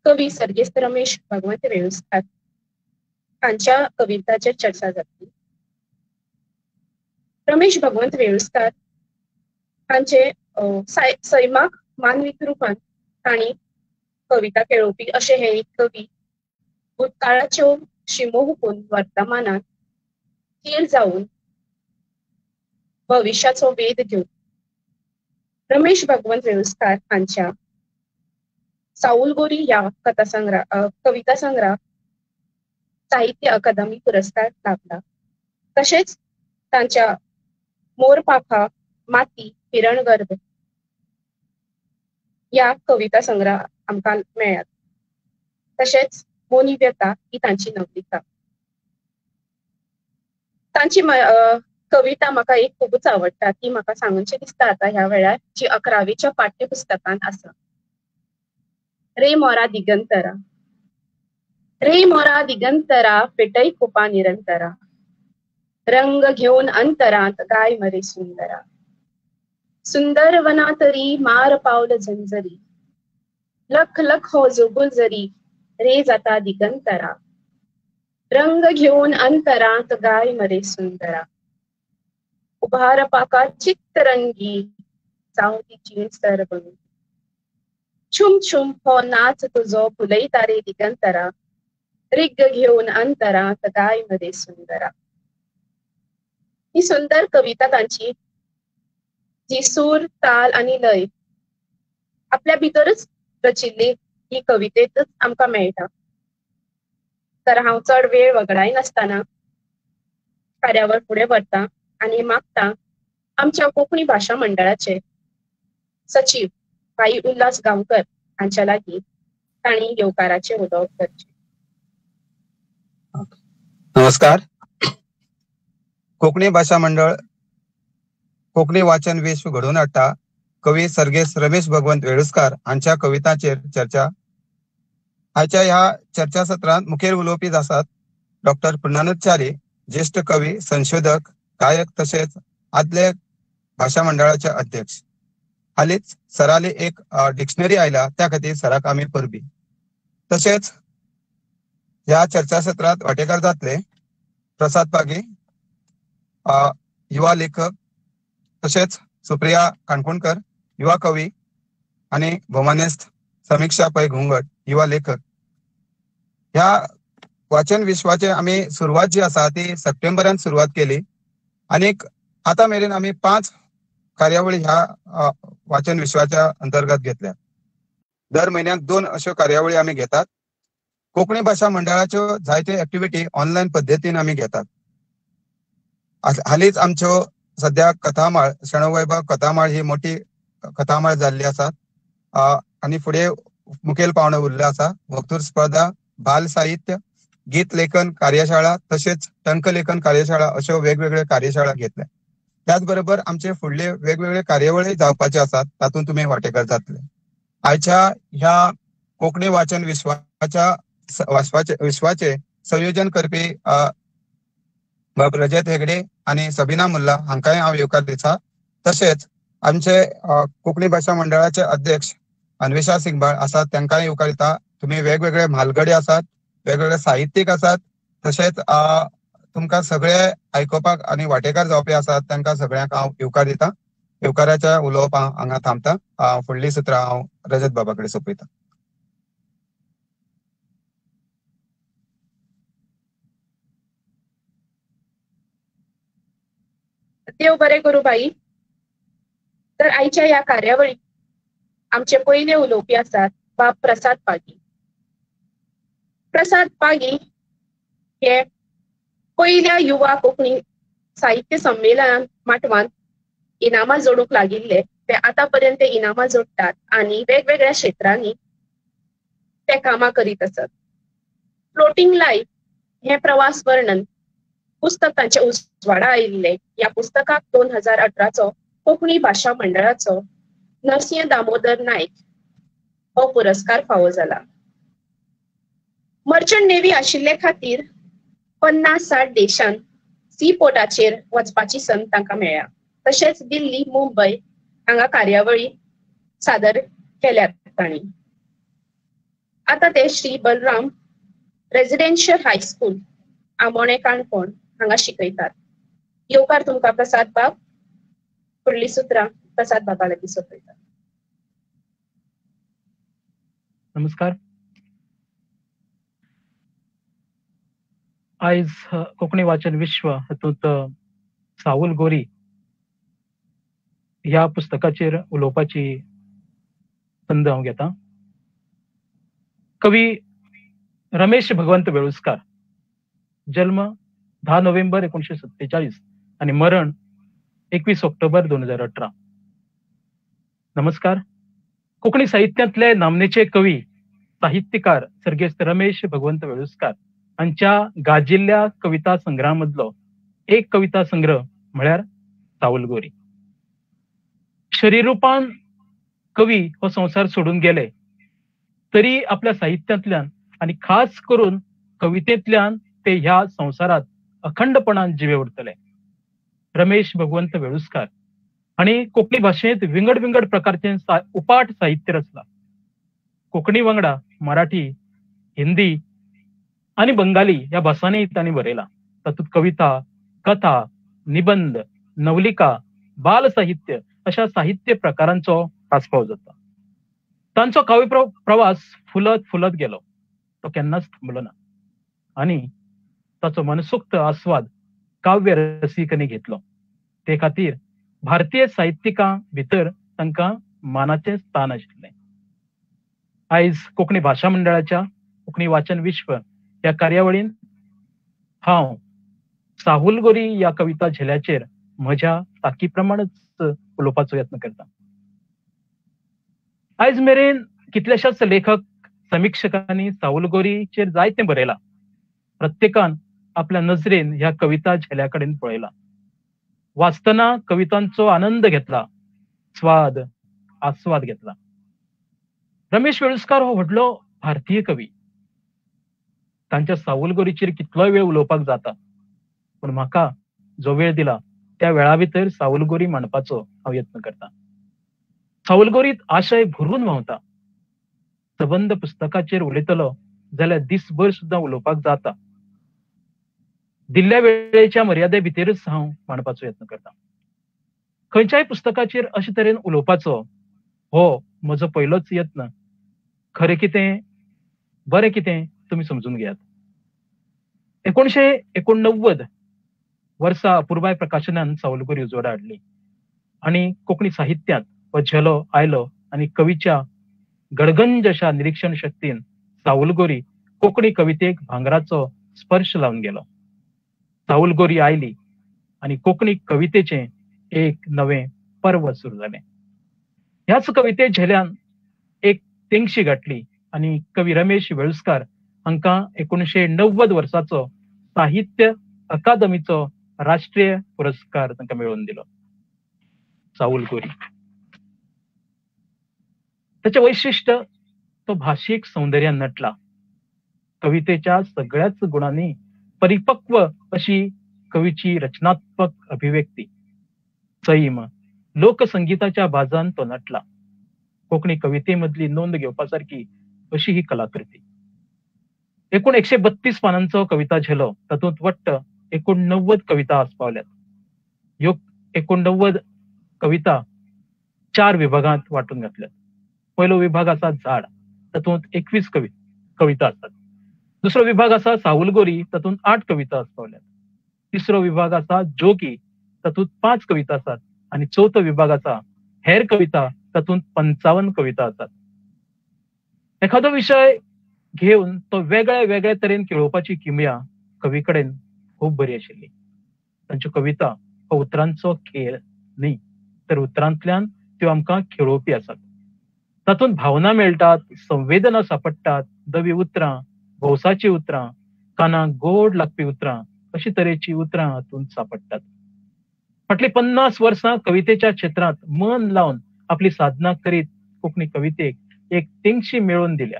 कवी सर्गेस्त रमेश भगवंत वेळुस्कार हांच्या कविताचेर चर्चा जातली. रमेश भगवंत वेळुस्कार हांचे सैमाक मानवीक रुपान तांणी कविता केळोवपी अशे हे एक कवी भूतकाळाच्यो शिमो हुपून वर्तमानात थीर जावन भविश्याचो वेध घेवन रमेश भगवंत वेळुस्कार हांच्या साऊलगोरी ह्या कविता संग्रह साहित्य अकादमी पुरस्कार लाभला. तशेंच तांच्या मोरपाखा, माती, हिरणगर्भ ह्या कविता संग्रह आमकां मेळ्ळ्यात. तशेंच मोनी व्यथा ही तांची नवलिका. तांची कविता म्हाका एक खुबूच आवडटा, ती म्हाका सांगूनशी दिसता आतां ह्या वेळार, जी 11वीच्या पाठ्यपुस्तकांत आसा. रे मोरा दिगंतरा, रे मोरा दिगंतरा, पेटय कुपा निरंतरा, रंग घेवन अंतरांत गाय मरे सुंदरा, सुंदर वना तरी मार पावल झंझरी, लख लख हो जोगुल जरी रे जाता दिगंतरा, रंग घेवन अंतरांत गाय मरे सुंदरा, उभार पाका चित्तरंगी जावं ती जीण सरबंगी, छुम छुम हो नाच तुजो फुलयता रे दिगंतरा, रिग घेवन अंतरांत गाय मरे सुंदरा. ही सुंदर कविता तांची, जी सूर, ताल आनी लय आपल्या भितरच रचिल्ली ही कवितेतच आमकां मेळटा. तर हांव चड वेळ वगडायनासतना कार्यावळ फुडें व्हरता आनी मागता आमच्या कोंकणी भाशा मंडळाचे सचीव भाई उल्हास गांवकर हांच्या लागीं तांणी येवकाराचें उलोवप करचें. नमस्कार. कोंकणी भाशा मंडळ कोंकणी वाचन विश्व घडोवन हाडटा. कवी सर्गेस्त रमेश भगवंत वेळुस्कार हांच्या कवितांचेर चर्चा. आयच्या ह्या चर्चा सत्रांत मुखेल उलोवपी आसात डॉक्टर पूर्णानंद च्यारी, ज्येष्ठ कवी, संशोधक, गायक तशेंच आदले भाशा मंडळाचे अध्यक्ष. हालींच सराली एक डिक्शनरी आयला, त्या खातीर सराक आमी परबी. तशेंच ह्या चर्चा सत्रांत वांटेकार जातले प्रसाद पागी, युवा लेखक, तशेंच सुप्रिया काणकोणकर, युवा कवी, आनी भोमानेस्त समिक्षा पै घुंगट, युवा लेखक. ह्या वाचन विश्वाचे आमी सुरवात जी आसा ती सप्टेंबरान सुरवात केली आनीक आतां मेरेन आमी 5 कार्यावळी ह्या वाचन विश्वाच्या अंतर्गत घेतल्या. दर म्हयन्याक 2 अश्यो कार्यावळी आमी घेतात. कोंकणी भाशा मंडळाच्यो जायत्यो एक्टिविटी ऑनलायन पद्दतीन आमी घेतात. हालींच आमच्यो सद्या कथामाळ, शणवैभव कथामाळ ही मोठी कथामाळ जाल्ली आसा आनी फुडें मुखेल पावंडो उरले आसा. वक्तृत्व स्पर्धा, बाल साहित्य, गीत लेखन कार्यशाळा तशेंच टंकलेखन कार्यशाळा अश्यो वेगवेगळ्यो कार्यशाळा घेतल्या. त्याच बरोबर आमचे फुडले वेगवेगळे कार्यावळी जावपाचे आसात, तातूंत तुमी वांटेकार जातले. आयच्या ह्या कोंकणी वाचन विश्वाच्या विश्वाचे संयोजन करपी बाब रजत हेगडे आनी सबिना मुल्ला हांकांय हांव येवकार दिता. तशेंच आमचे कोंकणी भाशा मंडळाचे अध्यक्ष अन्वेषा सिंगबाळ आसात, तांकांय येवकार दिता. तुमी वेगवेगळे म्हालगडे आसात, वेगवेगळे साहित्यीक आसात, तशेंच तुमकां सगळे आयकुपाक आनी वांटेकार जावपी आसात, तांकां सगळ्यांक हांव येवकार दिता. येवकाराच्या उलोवप हांव हांगा थांबता. फुडली सुत्रां हांव रजत बाबा कडेन सोंपयता. देव बरें करूं बाई. तर आयच्या ह्या कार्यावळीक आमचे पयले उलोवपी आसात बाब प्रसाद पागी. प्रसाद पागी हे पयल्या युवा कोंकणी साहित्य संमेलनात माटवांत इनामां जोडूंक लागिल्ले. ते आतां पर्यंत ते इनामां जोडटात आनी वेगवेगळ्या क्षेत्रांनी ते कामां करीत आसात. फ्लोटींग लायफ हें प्रवास वर्णन पुस्तक तांचे उजवाडा आयिल्लें. ह्या पुस्तकाक 2018चो कोंकणी भाशा मंडळाचो नरसिंह दामोदर नायक हो पुरस्कार फावो जाला. मर्चंट नेव्ही आशिल्ले खातीर 50-60 देशांत सी पोर्टाचेर वचपाची संद तांकां मेळ्ळ्या. तशेंच दिल्ली, मुंबय हांगा कार्यावळी सादर केल्यात तांणी. आता ते Shri Balram residential high school, Amone, Canacona हांगा शिकयतात. येवकार तुमकां प्रसाद बाब. फुडली सुत्रां प्रसाद बाबा लागीं सोंपयतात. नमस्कार. आयज कोंकणी वाचन विश्व हातूंत सावुल गोरी ह्या पुस्तकाचेर उलोवपाची संद हांव घेता. कवी रमेश भगवंत वेळुस्कार, जल्म 10 नोव्हेंबर 1947 आणि मरण 21 ऑक्टोबर 2018. नमस्कार. कोंकणी साहित्यांतले नामनेचे कवी साहित्यकार सर्गेस्त रमेश भगवंत वेळुस्कार हांच्या गाजिल्ल्या कविता संग्रहामदलो एक कविता संग्रह म्हळ्यार सावुल गोरी. शरीरुपान कवी हो संवसार सोडून गेले तरी आपल्या साहित्यांतल्यान आनी खास करून कवितेंतल्यान ते ह्या संवसारात अखंडपणान जिवे उरतले. रमेश भगवंत वेळुस्कार आनी कोंकणी भाशेंत विंगड विंगड प्रकारचे उपाट साहित्य रचला. कोंकणी वांगडा मराठी, हिंदी आनी बंगाली ह्या भासांनी तांणी बरयला. तातूंत कविता, कथा, निबंद, नवलिका, बाल साहित्य अशा साहित्य प्रकारांचो आस्पाव जाता. तांचो काव्य प्रवास फुलत फुलत गेलो, तो केन्नाच थांबलो ना आनी ताचो मनसुक्त आस्वाद काव्य रसिकांनी घेतलो. ते खातीर भारतीय साहित्यिकां भितर तांकां मानाचें स्थान आशिल्लें. आयज कोंकणी भाशा मंडळाच्या कोंकणी वाचन विश्व ह्या कार्यावळीन हांव सावुल गोरी ह्या कविता झेल्याचेर म्हज्या ताकी प्रमाणच उलोवपाचो यत्न करता. आयज मेरेन कितल्याशाच लेखक समिक्षकांनी सावुल गोरीचेर जायतें बरयलां. प्रत्येकान आपल्या नजरेन ह्या कविता झेल्या कडेन पळयला. वाचतना कवितांचो आनंद घेतला, स्वाद आस्वाद घेतला. रमेश वेळुस्कार हो व्हडलो भारतीय कवी. तांच्या सावुल गोरीचेर कितलोय वेळ उलोवपाक जाता, पूण म्हाका जो वेळ दिला त्या वेळा भितर सावुल गोरी मांडपाचो हांव यत्न करता. सावुल गोरीत आशय भरून व्हांवता. सबंद पुस्तकाचेर उलयतलो जाल्यार दिसभर सुद्दां उलोवपाक जाता. दिल्ल्या वेळेच्या मर्यादे भितरच हांव मांडपाचो यत्न करता. खंयच्याय पुस्तकाचेर अशे तरेन उलोवपाचो हो म्हजो पयलोच यत्न. खरें कितें बरें कितें तुमी समजून घेयात. 1989 वर्सा अपुर्बाय प्रकाशनान सावुल गोरी उजवाडा हाडली आनी कोंकणी साहित्यांत हो झेलो आयलो आनी कवीच्या गडगंज अशा निरीक्षण शक्तीन सावुल गोरी कोंकणी कवितेक भांगराचो स्पर्श लावन गेलो. सावुल गोरी आयली आनी कोंकणी कवितेचें एक नवें पर्व सुरू जालें. ह्याच कविते झेल्यान एक तेंगशी गाठली आनी कवी रमेश वेळुस्कार हांकां 1990 वर्साचो साहित्य अकादमीचो राष्ट्रीय पुरस्कार तांकां मेळोवन दिलो. सावुल गोरी ताचें वैशिश्ट, तो भाशीक सौंदर्यान नटला. कवितेच्या सगळ्याच गुणांनी परिपक्व अशी कवीची रचनात्मक अभिव्यक्ती. सैम, लोकसंगीताच्या बाजान तो नटला. कोंकणी कवितेमधली नोंद घेवपा सारकी अशी ही कलाकृती. एकूण 132 पानांचो कविता झेलो, तातूंत वट्ट 89 कविता आस्पावल्यात. ह्यो 89 कविता 4 विभागांत वांटून घातल्यात. पयलो विभाग आसा झाड, तातूंत 21 कविता आसात. दुसरो विभाग आसा सावुल गोरी, तातूंत 8 कविता आस्पावल्यात. तिसरो विभाग आसा जोगी, तातूंत 5 कविता आसात. आनी चवथो विभाग आसा हेर कविता, तातूंत 55 कविता आसात. एखादो विशय घेवन तो वेगळ्या वेगळ्या तरेन केळोवपाची किमया कवी कडेन खूब बरी आशिल्ली. तांच्यो कविता हो उतरांचो खेळ न्ही, तर उतरांतल्यान त्यो आमकां खेळोवपी आसात. तातूंत भावना मेळटात, संवेदना सापडटात, दवी उतरां, भौसाची उतरां, कानाक गोड लागपी उतरां, अशी तरेची उतरां हातूंत सापडटात. फाटलीं 50 वर्सां कवितेच्या क्षेत्रांत मन लावन आपली साधना करीत कोंकणी कवितेक एक तेंगशी मेळोवन दिल्या.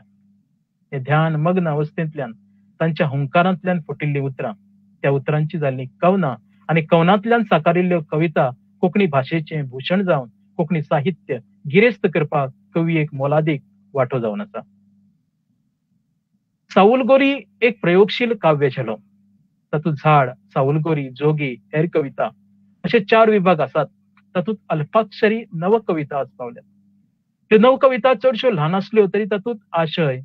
हे ध्यान मग्न अवस्थेंतल्यान तांच्या हुंकारांतल्यान फुटिल्लीं उतरां, त्या उतरांची जाल्लीं कवनां आनी कवनांतल्यान साकारिल्ल्यो कविता कोंकणी भाशेचें भूषण जावन कोंकणी साहित्य गिरेस्त करपाक कवी एक मोलादीक वांटो जावन आसा. सावुलगोरी एक प्रयोगशील काव्य झेलो. तातूंत झाड, सावुलगोरी, जोगी, हेर कविता अशे 4 विभाग आसात. तातूंत अल्पाक्षरी नवकविता आस्पावल्यात. ह्यो नवकविता चडश्यो ल्हान आसल्यो तरी तातूंत आशय,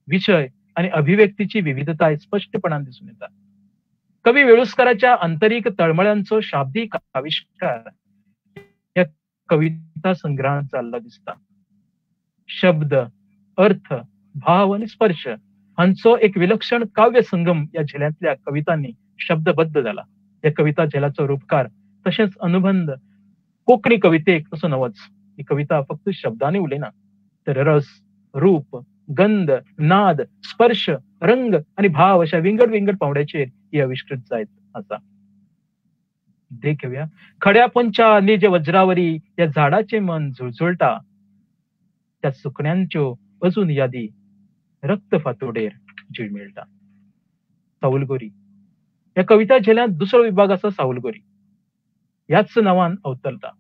विशय आनी अभिव्यक्तीची विविधताय स्पश्टपणान दिसून येता. कवी वेळुस्काराच्या आंतरीक तळमळ्यांचो शाब्दीक आविश्कार ह्या कविता संग्रहांत जाल्लो दिसता. शब्द, अर्थ, भाव आनी स्पर्श हांचो एक विलक्षण काव्य संगम ह्या झेल्यांतल्या कवितांनी शब्दबद्ध जाला. ह्या कविता झेल्याचो रूपकार तशेंच अनुबंध कोंकणी कवितेक तसो नवोच. ही कविता फक्त शब्दांनी उलयना, तर रस, रूप, गंध, नाद, स्पर्श, रंग आनी भाव अशा विंगड विंगड पांवड्याचेर ही आविश्कृत जायत आसा. देख घेवया. खड्या पंचा निज वज्रावरी ह्या झाडाचें मन झुळझुळटा, त्या सुकण्यांच्यो अजून यादी रक्त फातोडेर झिळमिळटा. सावुलगोरी ह्या कविता झेल्यांत दुसरो विभाग आसा सावुलगोरी. ह्याच नांवान अवतरता.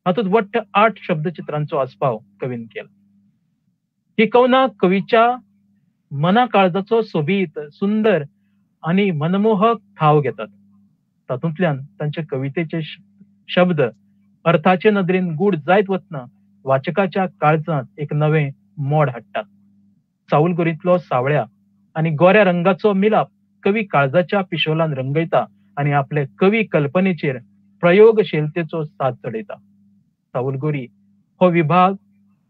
हातूंत वट्ट 8 शब्दचित्रांचो आस्पाव कवीन केला. ही कवनां कवीच्या मना काळजाचो सोबीत, सुंदर आनी मनमोहक थाव घेतात. तातूंतल्यान तांचे कवितेचे शब्द अर्थाचे नदरेन गूढ जायत वतना वाचकाच्या काळजांत एक नवें मोड हाडटात. सावुलगोरींतलो सावळ्या आनी गोऱ्या रंगाचो मिलाप कवी काळजाच्या पिशोलान रंगयता आनी आपले कवी कल्पनेचेर प्रयोगशीलतेचो साथ चडयता. सावुलगोरी हो विभाग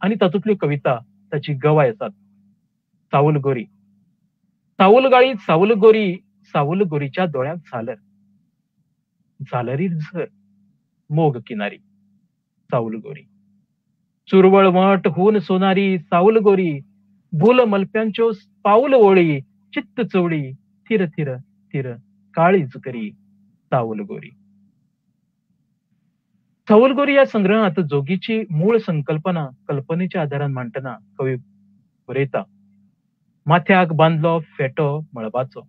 आनी तातूंतल्यो कविता ताची गवाय आसात. सावुलगोरी. सावुलगाळी सावुलगोरी, सावुलगोरीच्या दोळ्यांत झालर, झालरीर झर, मोग किनारी सावुलगोरी. चुरवळ वट हून सोनारी सावुलगोरी, भूल मलप्यांच्यो पाऊल ओळी, चित्त चवळी, थिर थिर थिर काळीज करी सावुलगोरी. सावुलगोरी ह्या संग्रहांत जोगीची मूळ संकल्पना कल्पनेच्या आधारान मांडटना कवी बरयता, माथ्याक बांदलो फेटो मळबाचो,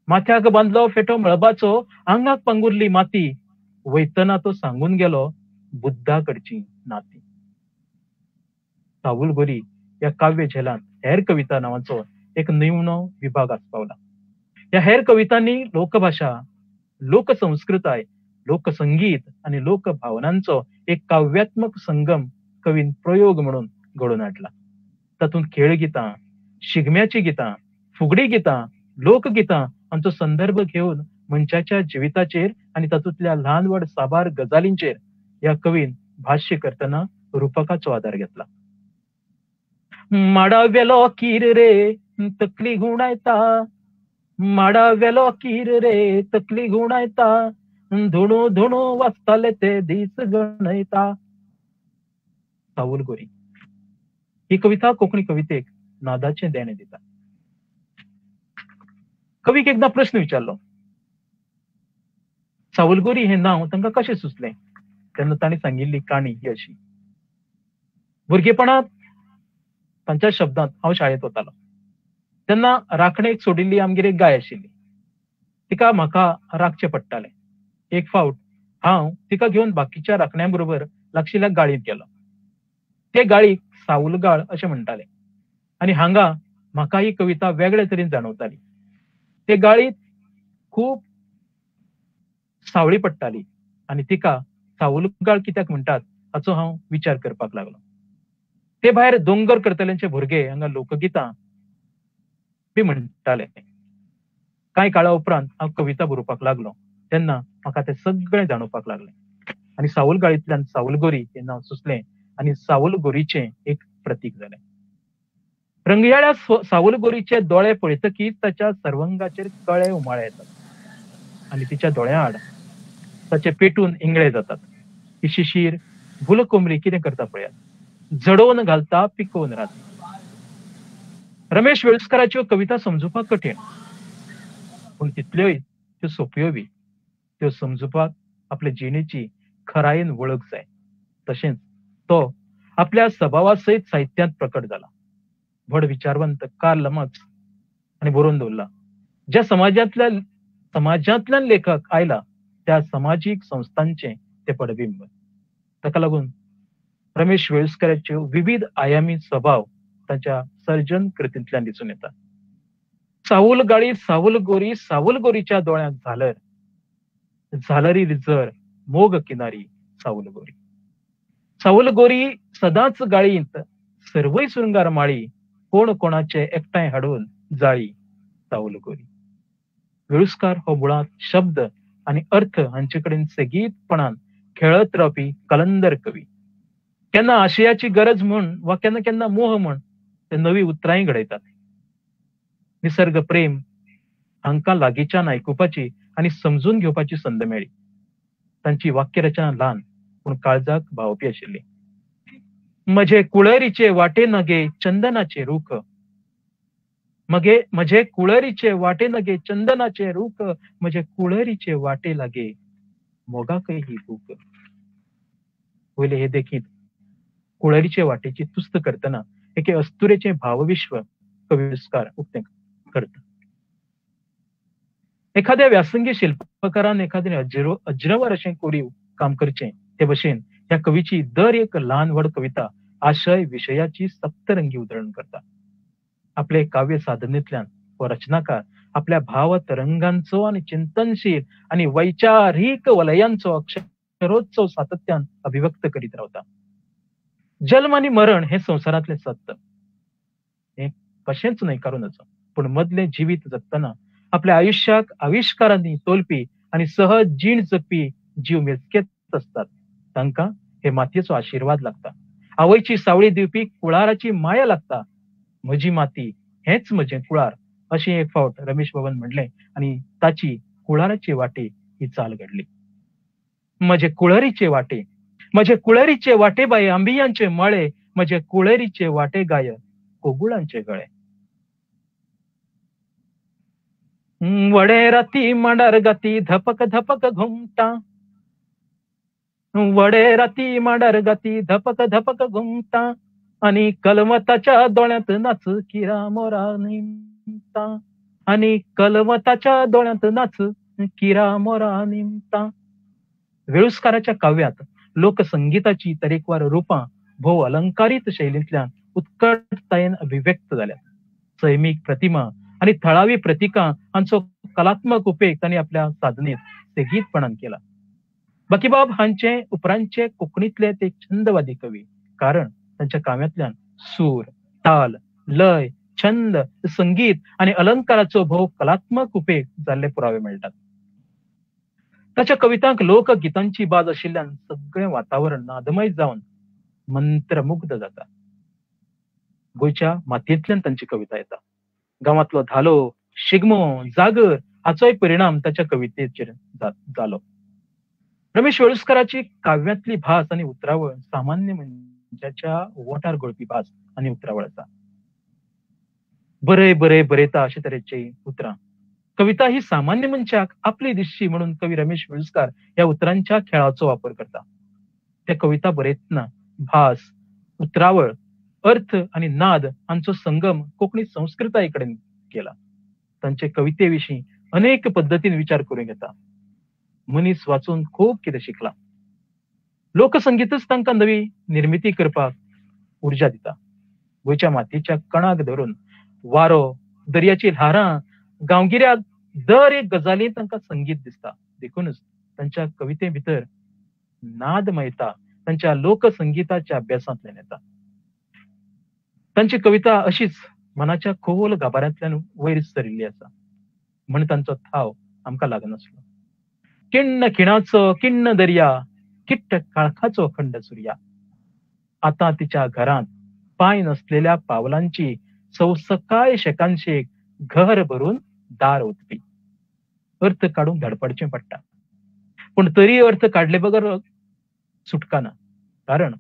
माथ्याक बांदलो फेटो मळबाचो, आंगाक पांगुरली माती, वयतना तो सांगून गेलो बुद्धा कडची नाती. सावुलगोरी ह्या काव्य झेलांत हेर कविता नांवाचो एक निवणो विभाग आस्पावला. ह्या हेर कवितांनी लोकभाशा, लोकसंस्कृताय, लोकसंगीत आनी लोकभावनांचो एक काव्यात्मक संगम कवीन प्रयोग म्हणून घडोवन हाडला. तातूंत खेळगितां, शिगम्याची गितां, फुगडी गितां, लोकगितां हांचो संदर्भ घेवन मनशाच्या जिविताचेर आनी तातूंतल्या ल्हान व्हड साबार गजालींचेर ह्या कवीन भाश्य करतना रुपकाचो आदार घेतला. माडावेलो कीर रे तकली घुंवडायता, माडावेलो कीर रे तकली घुंवडायता, धुणू धुणू वाजताले ते दीस गणयता. सावुलगोरी ही कविता कोंकणी कवितेक नादाचें देणें दिता. कवीक एकदां प्रश्न विचारलो, सावुलगोरी हें नांव तांकां कशें सुचलें? तेन्ना तांणी सांगिल्ली काणी ही अशी. भुरगेपणांत तांच्या शब्दांत हांव शाळेंत वतालो तेन्ना राखणेक सोडिल्ली आमगेर एक गाय आशिल्ली. तिका म्हाका राखचें पडटालें. एक फावट हांव तिका घेवन बाकीच्या राखण्यां बरोबर लागशिल्ल्या गाळींत गेलो. ते गाळीक सावुलगाळ अशें म्हणटाले आनी हांगा म्हाका ही कविता वेगळे तरेन जाणवताली. ते गाळींत खूब सावळी पडटाली आनी तिका सावुलगाळ कित्याक म्हणटात हाचो हांव विचार करपाक लागलो. ते भायर दोंगर करतल्यांचे भुरगे हांगा लोकगितां बी म्हणटाले. कांय काळा उपरांत हांव कविता बरोवपाक लागलो तेन्ना म्हाका तें सगळें जाणवपाक लागलें आनी सावुलगाळींतल्यान सावुलगोरी हें नांव सुचलें आनी सावुलगोरीचें एक प्रतीक जालें. रंगयाळ्या सावुलगोरीचे दोळे पळयतकीच ताच्या सर्वंगाचेर कळे उमाळे येतात आनी तिच्या दोळ्यां आड ताचे पेटून इंगळे जातात. ही शिशीर भुलकोमरी कितें करता पळयात, जडोवन घालता पिकोवन रात. रमेश वेळुस्काराच्यो कविता समजुपाक कठीण, पूण तितल्योय त्यो सोंप्यो बी. त्यो समजुपाक आपले जिणेची खरायेन वळख जाय. तशेंच तो आपल्या सभावा सयत साहित्यांत प्रकट जाला. व्हड विचारवंत कार्ल मार्क्स आनी बरोवन दवरला, ज्या समाजांतल्यान लेखक आयला त्या समाजीक संस्थांचें तें पडबिंब. ताका लागून रमेश वेळुस्काराच्यो विविध आयामी स्वभाव ताच्या सर्जन कृतींतल्यान दिसून येता. सावूल गाळी सावूल गोरी सावूल गोरीच्या दोळ्यांत झालर, झालरी जर मोग किनारी सावूल गोरी. सावूल गोरी सदांच गाळींत सर्वय सुरंगार माळी, कोण कोणाचे एकठांय हाडून जाळी सावूल गोरी. वेळुस्कार हो मुळांत शब्द आनी अर्थ हांचे कडेन सेगीतपणान खेळत रावपी कलंदर कवी. केन्ना आशयाची गरज म्हूण वा केन्ना केन्ना मोह म्हूण ते नवी उतरांय घडयतात. निसर्ग प्रेम हांकां लागींच्यान आयकुपाची आनी समजून घेवपाची संद मेळ्ळी. तांची वाक्यरचना ल्हान पूण काळजाक भावपी आशिल्ली. म्हजे कुळरीचे वाटे नगे चंदनाचे रूख, म्हजे कुळरीचे वाटे नगे चंदनाचे रूख, म्हजे कुळरीचे वाटे लागे मोगाकय ही भूक. वयले हे देखीत कुळरीचे वाटेची तुस्त करतना एके अस्तुरेचे भावविश्व कवी वेळुस्कार उक्तें करता. एखाद्या व्यासंगी शिल्पकारान एखाद्या अज्रंवर अशें कोरीव काम करचें ते भशेन ह्या कवीची दर एक ल्हान व्हड कविता आशय विशयाची सप्तरंगी उधळण करता. आपले काव्य साधनेंतल्यान हो रचनाकार आपल्या भाव तरंगांचो आनी चिंतनशील आनी वैचारीक वलयांचो अक्षरोत्सव सातत्यान अभिव्यक्त करीत रावता. जल्म आनी मरण हें संवसारांतलें सत्य, हें कशेंच न्हयकारूं नजो, पूण मदलें जिवीत जगतना आपल्या आयुश्याक आविश्कारांनी तोलपी आनी सहज जीण जगपी जीव मेजकेच आसतात. तांकां हे मातयेचो आशिर्वाद लागता, आवयची सावळी दिवपी कुळाराची माया लागता. म्हजी माती हेंच म्हजें कुळार अशें एक फावट रमेश बाबान म्हणलें आनी ताची कुळाराची वाटे ही चाल घडली. म्हजे कुळरीचे वाटे, म्हजे कुळरीचे वाटे बाये आंबियांचे मळे, म्हजे कुळरीचे वाटे गाय कोगुळांचे गळे. वडे राती मांडार गाती धपक धपक घुमटा, वडे राती मांडार गाती धपक धपक घुमटा, आनी कलमताच्या दोळ्यांत नाच किरा मोरा निमता, आनी कलमताच्या दोळ्यांत नाच किरा मोरा निमता. वेळुस्काराच्या काव्यात लोकसंगीताची तरेकवार रुपां भोव अलंकारीत शैलींतल्यान उत्कटतायेन अभिव्यक्त जाल्यात. सैमीक प्रतिमा आनी थळावी प्रतिकां हांचो कलात्मक उपेग तांणी आपल्या साधनेत सेगीतपणान केला. बाकीबाब हांचे उपरांतचे कोंकणींतले ते छंदवादी कवी, कारण तांच्या काव्यांतल्यान सूर, ताल, लय, छंद, संगीत आनी अलंकाराचो भोव कलात्मक उपेग जाल्ले पुरावे मेळटात. ताच्या कवितांक लोकगितांची बाज आशिल्ल्यान सगळें वातावरण नादमय जावन मंत्रमुग्ध जाता. गोंयच्या मातयेंतल्यान तांची कविता येता. गांवांतलो धालो, शिगमो, जागर हाचोय परिणाम ताच्या कवितेचेर जालो. रमेश वेळुस्काराची काव्यांतली भास आनी उतरावळ सामान्य मनशाच्या ओंठार घोळपी भास आनी उतरावळ आसा. बरय बरय बरयता अशे तरेची उतरां. कविता ही सामान्य मनशाक आपली दिसची म्हणून कवी रमेश वेळुस्कार ह्या उतरांच्या खेळाचो वापर करता. त्या कविता बरयतना भास, उतरावळ, अर्थ आनी नाद हांचो संगम कोंकणी संस्कृताये कडेन केला. तांचे कविते विशीं अनेक पद्दतीन विचार करूंक येता. मनीस वाचून खूब कितें शिकला. लोकसंगीतच तांकां नवी निर्मिती करपाक उर्जा दिता. गोंयच्या मातयेच्या कणाक धरून वारो, दर्याची ल्हारां, गांवगिऱ्या दर एक गजाली तांकां संगीत दिसता. देखूनच तांच्या कविते भितर नादमयता तांच्या लोकसंगीताच्या अभ्यासांतल्यान येता. तांची कविता अशीच मनाच्या खोल गाभाऱ्यांतल्यान वयर सरिल्ली आसा म्हण तांचो थाव आमकां लागनासलो. किण्ण खिणाचो किण्ण दर्या, किट्ट काळखाचो अखंड सुर्या, आतां तिच्या घरांत पांय नसलेल्या पावलांची सवसकाय शेकानशेक घर भरून दार ओतपी. अर्थ काडूंक धडपडचें पडटा, पूण तरी अर्थ काडले बगर सुटका ना, कारण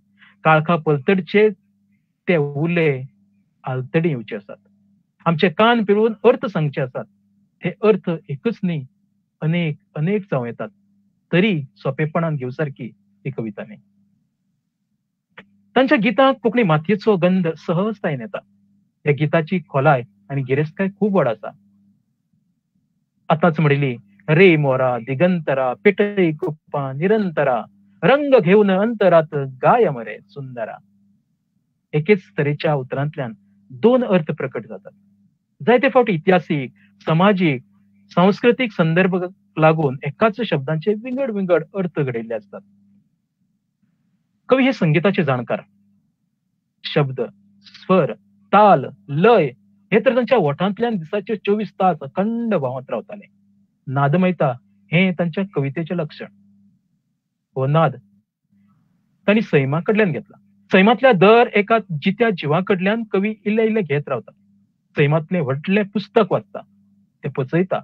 काळखा पलतडचे ते उले आलतडी येवचे आसात. आमचे कान पिळून अर्थ सांगचे आसात. ते अर्थ एकच न्ही, अनेक अनेक जावं येतात, तरी सोंपेपणान घेवसारकी ही कविता न्ही. तांच्या गितांत कोंकणी मातयेचो गंध सहजतायेन येता. ह्या गिताची खोलाय आनी गिरेस्तकाय खूब व्हड आसा. आतांच म्हणिल्ली रे मोरा दिगंतरा पेटय कुप्पा निरंतरा, रंग घेवन अंतरात गाय मरे सुंदरा. एकेच तरेच्या उतरांतल्यान दोन अर्थ प्रकट जातात. जायते फावटी इतिहासीक, समाजीक, सांस्कृतीक संदर्भ लागून एकाच शब्दांचे विंगड विंगड अर्थ घडयल्ले आसतात. कवी हे संगीताचे जाणकार. शब्द, स्वर, ताल, लय हे तर तांच्या ओठांतल्यान दिसाचे 24 तास अखंड व्हांवत रावताले. नादमयता हे तांच्या कवितेचें लक्षण. हो नाद तांणी सैमा कडल्यान घेतला. सैमांतल्या दर एका जित्या जिवा कडल्यान कवी इल्ले इल्ले घेत रावता. सैमांतलें व्हडलें पुस्तक वाचता, तें पचयता,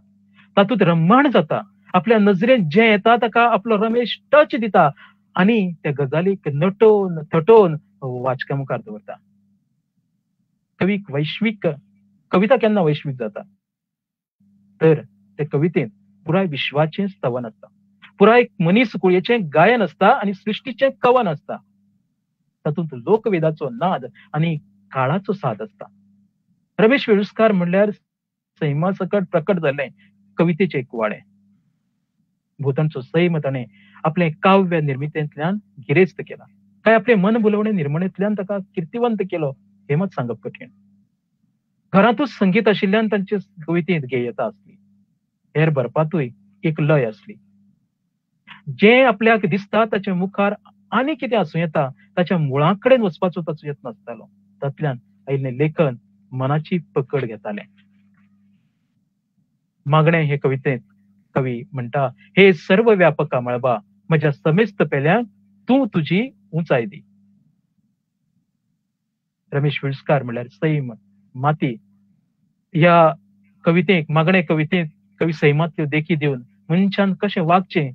तातूंत रम्माण जाता, आपल्या नजरेन जें येता ताका आपलो रमेश टच दिता आनी त्या गजालीक नटोवन थटोवन वाचकां मुखार दवरता. कवीक वैश्वीक कविता केन्ना वैश्वीक जाता तर ते कवितेंत पुराय विश्वाचें स्तवन आसता, पुराय मनीस कुळयेचें गायन आसता आनी सृश्टीचें कवन आसता. तातूंत लोकवेदाचो नाद आनी काळाचो साद आसता. रमेश वेळुस्कार म्हणल्यार सैमा सकट प्रकट जाल्लें कवितेचें एक कुवाडें. भोंवतणचो सैम ताणें आपलें काव्य निर्मितेंतल्यान गिरेस्त केला, काय आपले मन भुलोवणे निर्मणेंतल्यान ताका किर्तिवंत केलो हें मात सांगप कठीण. घरांतूच संगीत आशिल्ल्यान तांचे कवितेंत गेयता आसली, हेर बरपांतूय एक लय आसली. जें आपल्याक दिसता ताचे मुखार आनी कितें आसूं येता ताच्या मुळां कडेन वचपाचो ताचो यत्न आसतालो. तातल्यान आयिल्लें लेखन मनाची पकड घेतालें. मागणें हे कवितेंत कवी म्हणटा, हे सर्व व्यापका मळबा, म्हज्या समेस्त पेल्यांक तूं तुजी उंचाय दी. रमेश वेळुस्कार म्हणल्यार सैम, माती. ह्या कवितेक, मागणे कवितेंत कवी सैमांतल्यो देखी दिवन मनशान कशें वागचें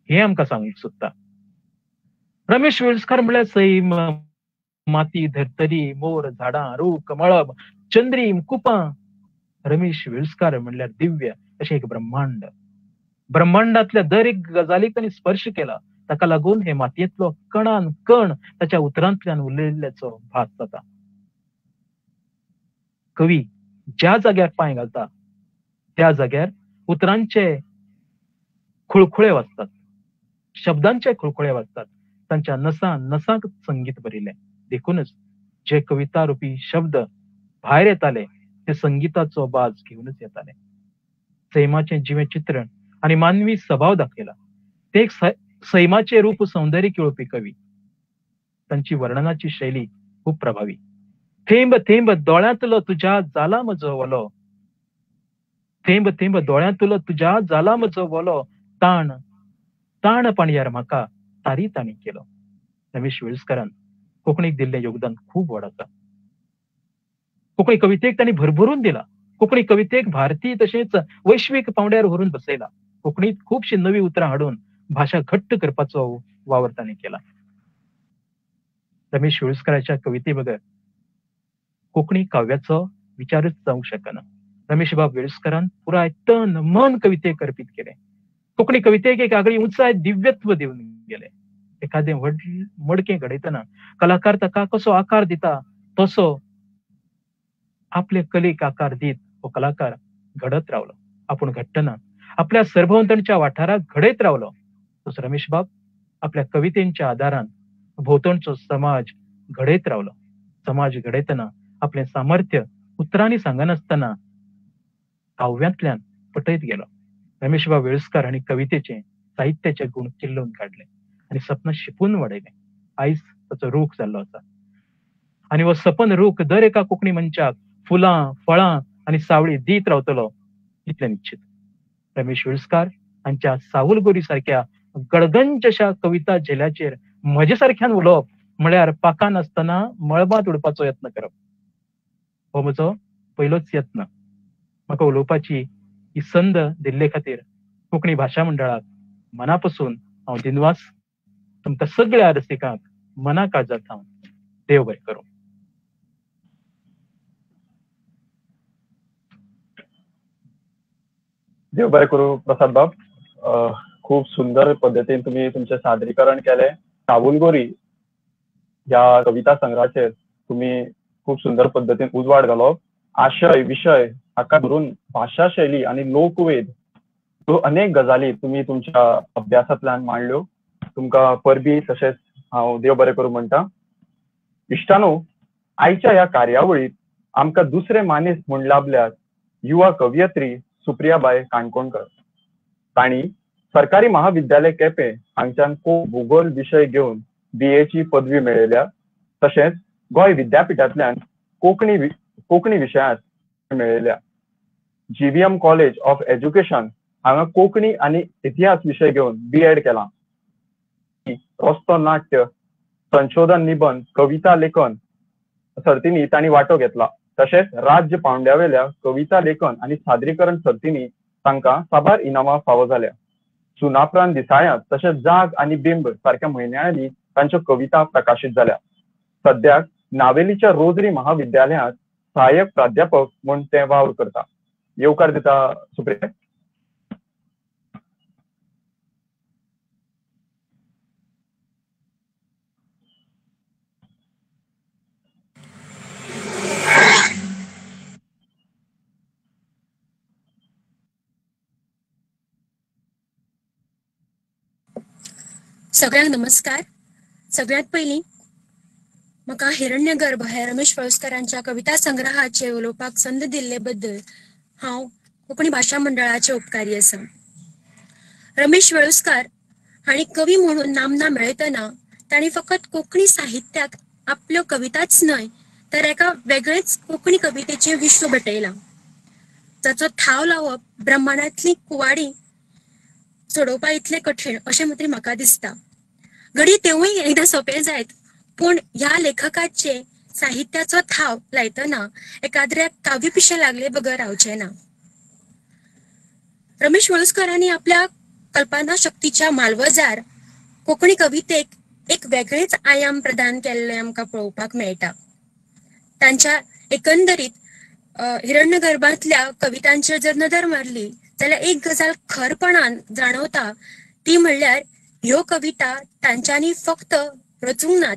हें आमकां सांगूंक सोदता. रमेश वेळुस्कार म्हणल्यार सैम, माती, धर्तरी, मोर, झाडां, रूख, मळब, चंद्रीम, कुपां. रमेश वेळुस्कार म्हणल्यार दिव्य अशें एक ब्रह्मांड. ब्रह्मांडांतल्या दर एक गजालीक तांणी स्पर्श केला. ताका लागून हे मातयेंतलो कणान कण ताच्या उतरांतल्यान उलयल्ल्याचो भास जाता. कवी ज्या जाग्यार पांय घालता त्या जाग्यार उतरांचे खुळखुळे वाजतात, शब्दांचे खुळखुळे वाजतात. तांच्या नसा नसांक संगीत भरिल्लें. देखूनच जे कविता रुपी शब्द भायर येताले ते संगीताचो बाज घेवनच येताले. सैमाचें जिवें चित्रण आनी मानवी सभाव दाखयला. ते एक सैमाचें रूप सौंदर्य केळोवपी कवी. तांची वर्णनाची शैली खूब प्रभावी. थेंब थेंब दोळ्यांतलो तुज्या जाला म्हजो वलो, थेंब थेंब दोळ्यांतलो तुज्या जाला म्हजो वलो, ताण ताण पाणयार म्हाका तारी ताणी केलो. रमेश वेळुस्कारान कोंकणीक दिल्लें योगदान खूब व्हड आसा. कोंकणी कवितेक तांणी भरभरून दिला. कोंकणी कवितेक भारतीय तशेंच वैश्वीक पांवड्यार व्हरून बसयला. कोंकणीत खुबशीं नवीं उतरां हाडून भाशा घट्ट करपाचो वावर तांणी केला. रमेश वेळुस्काराच्या कविते बगर कोंकणी काव्याचो विचारच जावंक शकना. रमेशबाब वेळुस्कारान पुराय तन मन कवितेक अर्पीत केलें. कोंकणी कवितेक एक आगळी उंचाय, दिव्यत्व दिवन गेले. एखादें व्हड मडकें घडयतना कलाकार ताका कसो आकार दिता तसो आपले कलेक आकार दीत हो कलाकार घडत रावलो. आपूण घडटना आपल्या सरभोंवतणच्या वाठाराक घडयत रावलो. तसो रमेशबाब आपल्या कवितेंच्या आदारान भोंवतणचो समाज घडयत रावलो. समाज घडयतना आपलें सामर्थ्य उतरांनी सांगनासतना काव्यांतल्यान पटयत गेलो. रमेशबाब वेळुस्कार हांणी कवितेचे, साहित्याचे गुण किल्लोवन काडले आनी सपनां शिपून वाडयलें. आयज ताचो रूख जाल्लो आसा आनी हो सपन रूख दर एका कोंकणी मनशाक फुलां, फळां आनी सावळी दीत रावतलो इतलें निश्चित. रमेश वेळुस्कार हांच्या सावुलगोरी सारक्या गडगंज अशा कविता झेल्याचेर म्हजे सारक्यान उलोवप म्हळ्यार पाखां नासतना मळबांत उडपाचो यत्न करप हो म्हजो पयलोच यत्न. म्हाका उलोवपाची ही संद दिल्ले खातीर कोंकणी भाशा मंडळाक मना पसून हांव दिनवास. तुमकां सगळ्या रसिकांक मना काळजांत हांव देव बरें करूं. देव बरें करूं प्रसाद बाब. खूब सुंदर पद्दतीन तुमी तुमचें सादरीकरण केलें. सावुलगोरी ह्या कविता संग्रहाचेर तुमी खूब सुंदर पद्दतीन उजवाड घालो. आशय, विशय हाका धरून भाशा शैली आनी लोकवेद ह्यो अनेक गजाली तुमी तुमच्या अभ्यासांतल्यान मांडल्यो. तुमकां परबी तशेंच हांव देव बरें करूं म्हणटा. इश्टानो, आयच्या ह्या कार्यावळींत आमकां दुसरे मानेस्त म्हूण लाभल्यात युवा कवयित्री सुप्रियाबाय काणकोणकर. तांणी सरकारी महाविद्यालय केपें हांगच्यान भूगोल विशय घेवन BA ची पदवी मेळयल्या. तशेंच गोंय विद्यापीठांतल्यान कोंकणी विशयांत मेळयल्या. GVM college of education हांगा कोंकणी आनी इतिहास विशय घेवन BEd केलां. रस्तो नाट्य, संशोधन निबंद, कविता लेखन सर्तींनी तांणी वांटो घेतला. तशेंच राज्य पांवड्यावेल्या कविता लेखन आनी सादरीकरण सर्तींनी तांकां साबार इनामां फावो जाल्या. सुनापरांत दिसाळ्यांत तशेंच जाग आनी बिंब सारक्या म्हयन्यांनी तांच्यो कविता प्रकाशीत जाल्या. सद्याक नावेलीच्या रोजरी महाविद्यालयांत सहाय्यक प्राध्यापक म्हूण ते वावर करता. येवकार दिता सुप्रिया. सगळ्यांक नमस्कार. सगळ्यांत पयलीं म्हाका हिरण्यगर्भ हे रमेश वेळुस्कारांच्या कविता संग्रहाचेर उलोवपाक संद दिल्ले बद्दल हांव कोंकणी भाशा मंडळाचे उपकारी आसा. रमेश वेळुस्कार हांणी कवी म्हणून नामना मेळयतना तांणी फकत कोंकणी साहित्याक आपल्यो कविताच न्हय तर एका वेगळेच कोंकणी कवितेचें विश्व भेटयलां, जाचो थाव लावप ब्रह्मांडांतली कुवाडी सोडोवपा इतलें कठीण अशें मात्र म्हाका दिसता. घडये तेवूय एकदां सोंपें जायत, पूण ह्या लेखकाचे साहित्याचो थाव लायतना एकाद्र्या काव्यपिशें लागले बगर रावचें ना. रमेश वेळुस्कारांनी आपल्या कल्पना शक्तीच्या मालवजार कोंकणी कवितेक एक वेगळेच आयाम प्रदान केल्ले आमकां पळोवपाक मेळटा. तांच्या एकंदरीत हिरण्यगर्भांतल्या कवितांचेर जर नदर मारली जाल्यार एक गजाल खरपणान जाणवता, ती म्हणल्यार ह्यो कविता तांच्यांनी फक्त रचूंक नात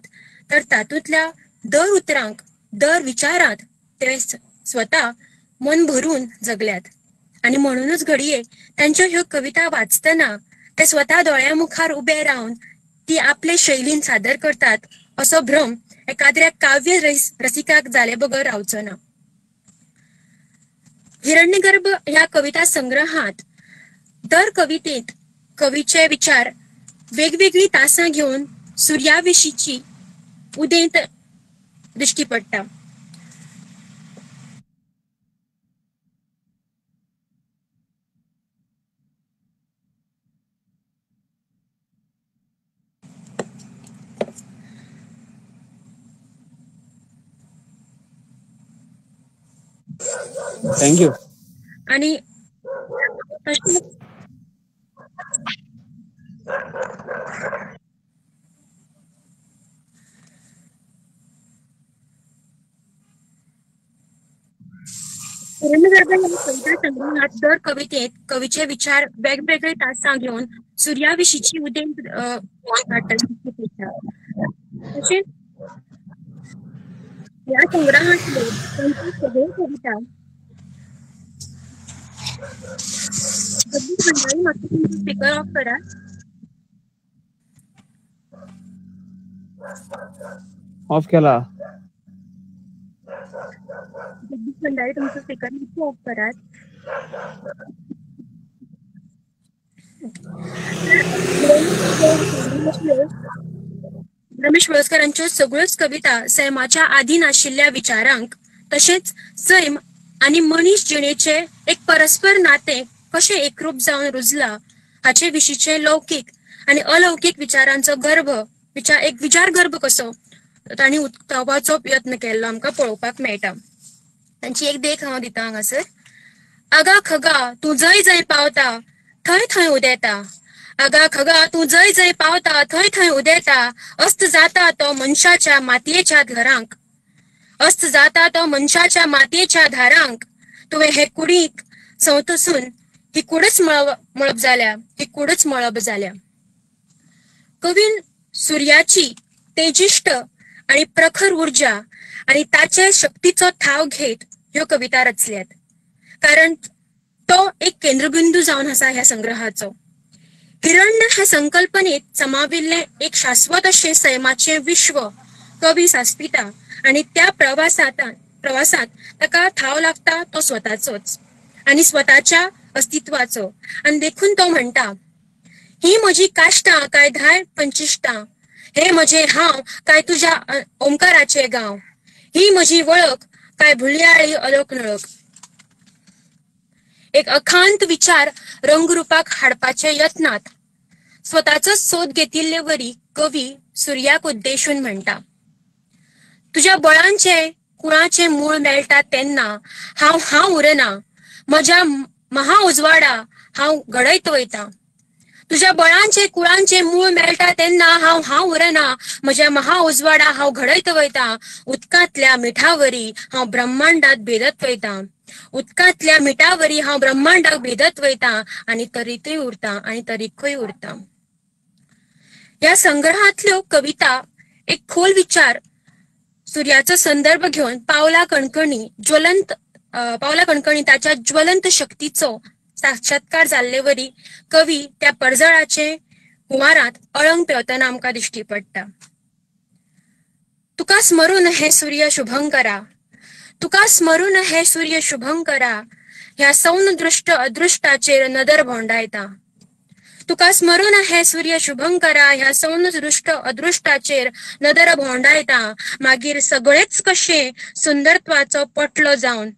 तर तातूंतल्या दर उतरांक, दर विचारांत ते स्वता मन भरून जगल्यात. आनी म्हणूनच घडये तांच्यो ह्यो कविता वाचतना ते स्वता दोळ्या मुखार उबे रावन ती आपले शैलीन सादर करतात असो भ्रम एकाद्र्या काव्य रसिकाक जाले बगर रावचो ना. हिरण्यगर्भ ह्या कविता संग्रहांत दर कवितेंत कवीचे विचार वेगवेगळी तासां घेवन सुर्या विशींची उदेंत दिश्टी पडटा. Thank you. आणि कविता संग्रहात दर कवितेत कवीचे विचार वेगवेगळे तासां घेवन सुर्या विशींची उदेंत तशेंच ह्या संग्रहांतल्यो तांच्यो सगळ्यो कविता स्पीकर ऑफ करा. ऑफ केला. जगदीश भंडारी तुमचो स्पीकर ऑफ करात. रमेश वेळुस्कारांच्यो सगळ्योच कविता सैमाच्या आधीन आशिल्ल्या विचारांक तशेंच सैम आनी मनीस जिणेचे एक परस्पर नातें कशें एकरूप जावन रुजला हाचे विशींचे लौकीक आनी अलौकीक विचारांचो गर्भ एक विचार गर्भ कसो तांणी उक्तावपाचो यत्न केल्लो आमकां पळोवपाक मेळटा. तांची एक देख हांव दिता हांगासर. आगा खगा तूं जंय जंय पावता थंय थंय उदेता, आगा खगा तूं जंय जंय पावता थंय थंय उदेता, अस्त जाता तो मनशाच्या मातयेच्या घरांक, अस्त जाता तो मनशाच्या मातयेच्या धारांक, तुवें हे कुडीक संवतसून ही कुडच मळब जाल्या, ही कुडच मळब जाल्या. कवीन सुर्याची तेजिश्ट आनी प्रखर उर्जा आनी ताचे शक्तीचो थाव घेत ह्यो कविता रचल्यात, कारण तो एक केंद्रबिंदू जावन आसा ह्या संग्रहाचो. हिरण्य हे संकल्पनेत समाविल्लें एक शाश्वत अशें सैमाचें विश्व कवी सांसपिता आनी त्या प्रवासांत प्रवासांत ताका थाव लागता तो स्वताचोच आनी स्वताच्या अस्तित्वाचो. आनी देखून तो म्हणटा, ही म्हजी काश्टां काय धाय पंचिश्टां, हे म्हजे हांव काय तुज्या ओंकाराचे गांव, ही म्हजी वळख काय भुलयाळी अलक नळक. एक अखांत विचार रंगरूपाक हाडपाच्या यत्नांत स्वताचो सोद घेतिल्ले वरी कवी सुर्याक उद्देशून म्हणटा, तुज्या बळांचे कुळाचें मूळ मेळटा तेन्ना हांव हांव उरना, म्हज्या महा उजवाडा हांव घडयत वयता. तुज्या बळांचे कुळांचे मूळ मेळटा तेन्ना हांव हांव उरना, म्हज्या महा उजवाडा हांव घडयत वयता. उदकांतल्या मिठावरी हांव ब्रह्मांडात भेदत वयता, उदकांतल्या मिठावरी हांव ब्रह्मांडाक भेदत वयता आनी तरीकय उरता आनी तरीकय उरता. ह्या संग्रहांतल्यो कविता एक खोल विचार सुर्याचो संदर्भ घेवन पावला कणकणी ज्वलंत पावला कणकणी ताच्या ज्वलंत शक्तीचो साक्षात्कार जाल्लेवरी कवी त्या परजळाचे हुंवारांत अळंग पेंवतना आमकां दिश्टी पडटा. तुका स्मरून हे सूर्य शुभंकरा, तुका स्मरून हे सूर्य शुभंकरा, ह्या सौनदृष्ट अदृष्टाचेर नदर भोंवडायता. तुका स्मरून हे सूर्य शुभंकरा, ह्या सौनदृष्ट अदृष्टाचेर नदर भोंवडायता. मागीर सगळेच कशें सुंदरत्वाचो पोटलो जावन,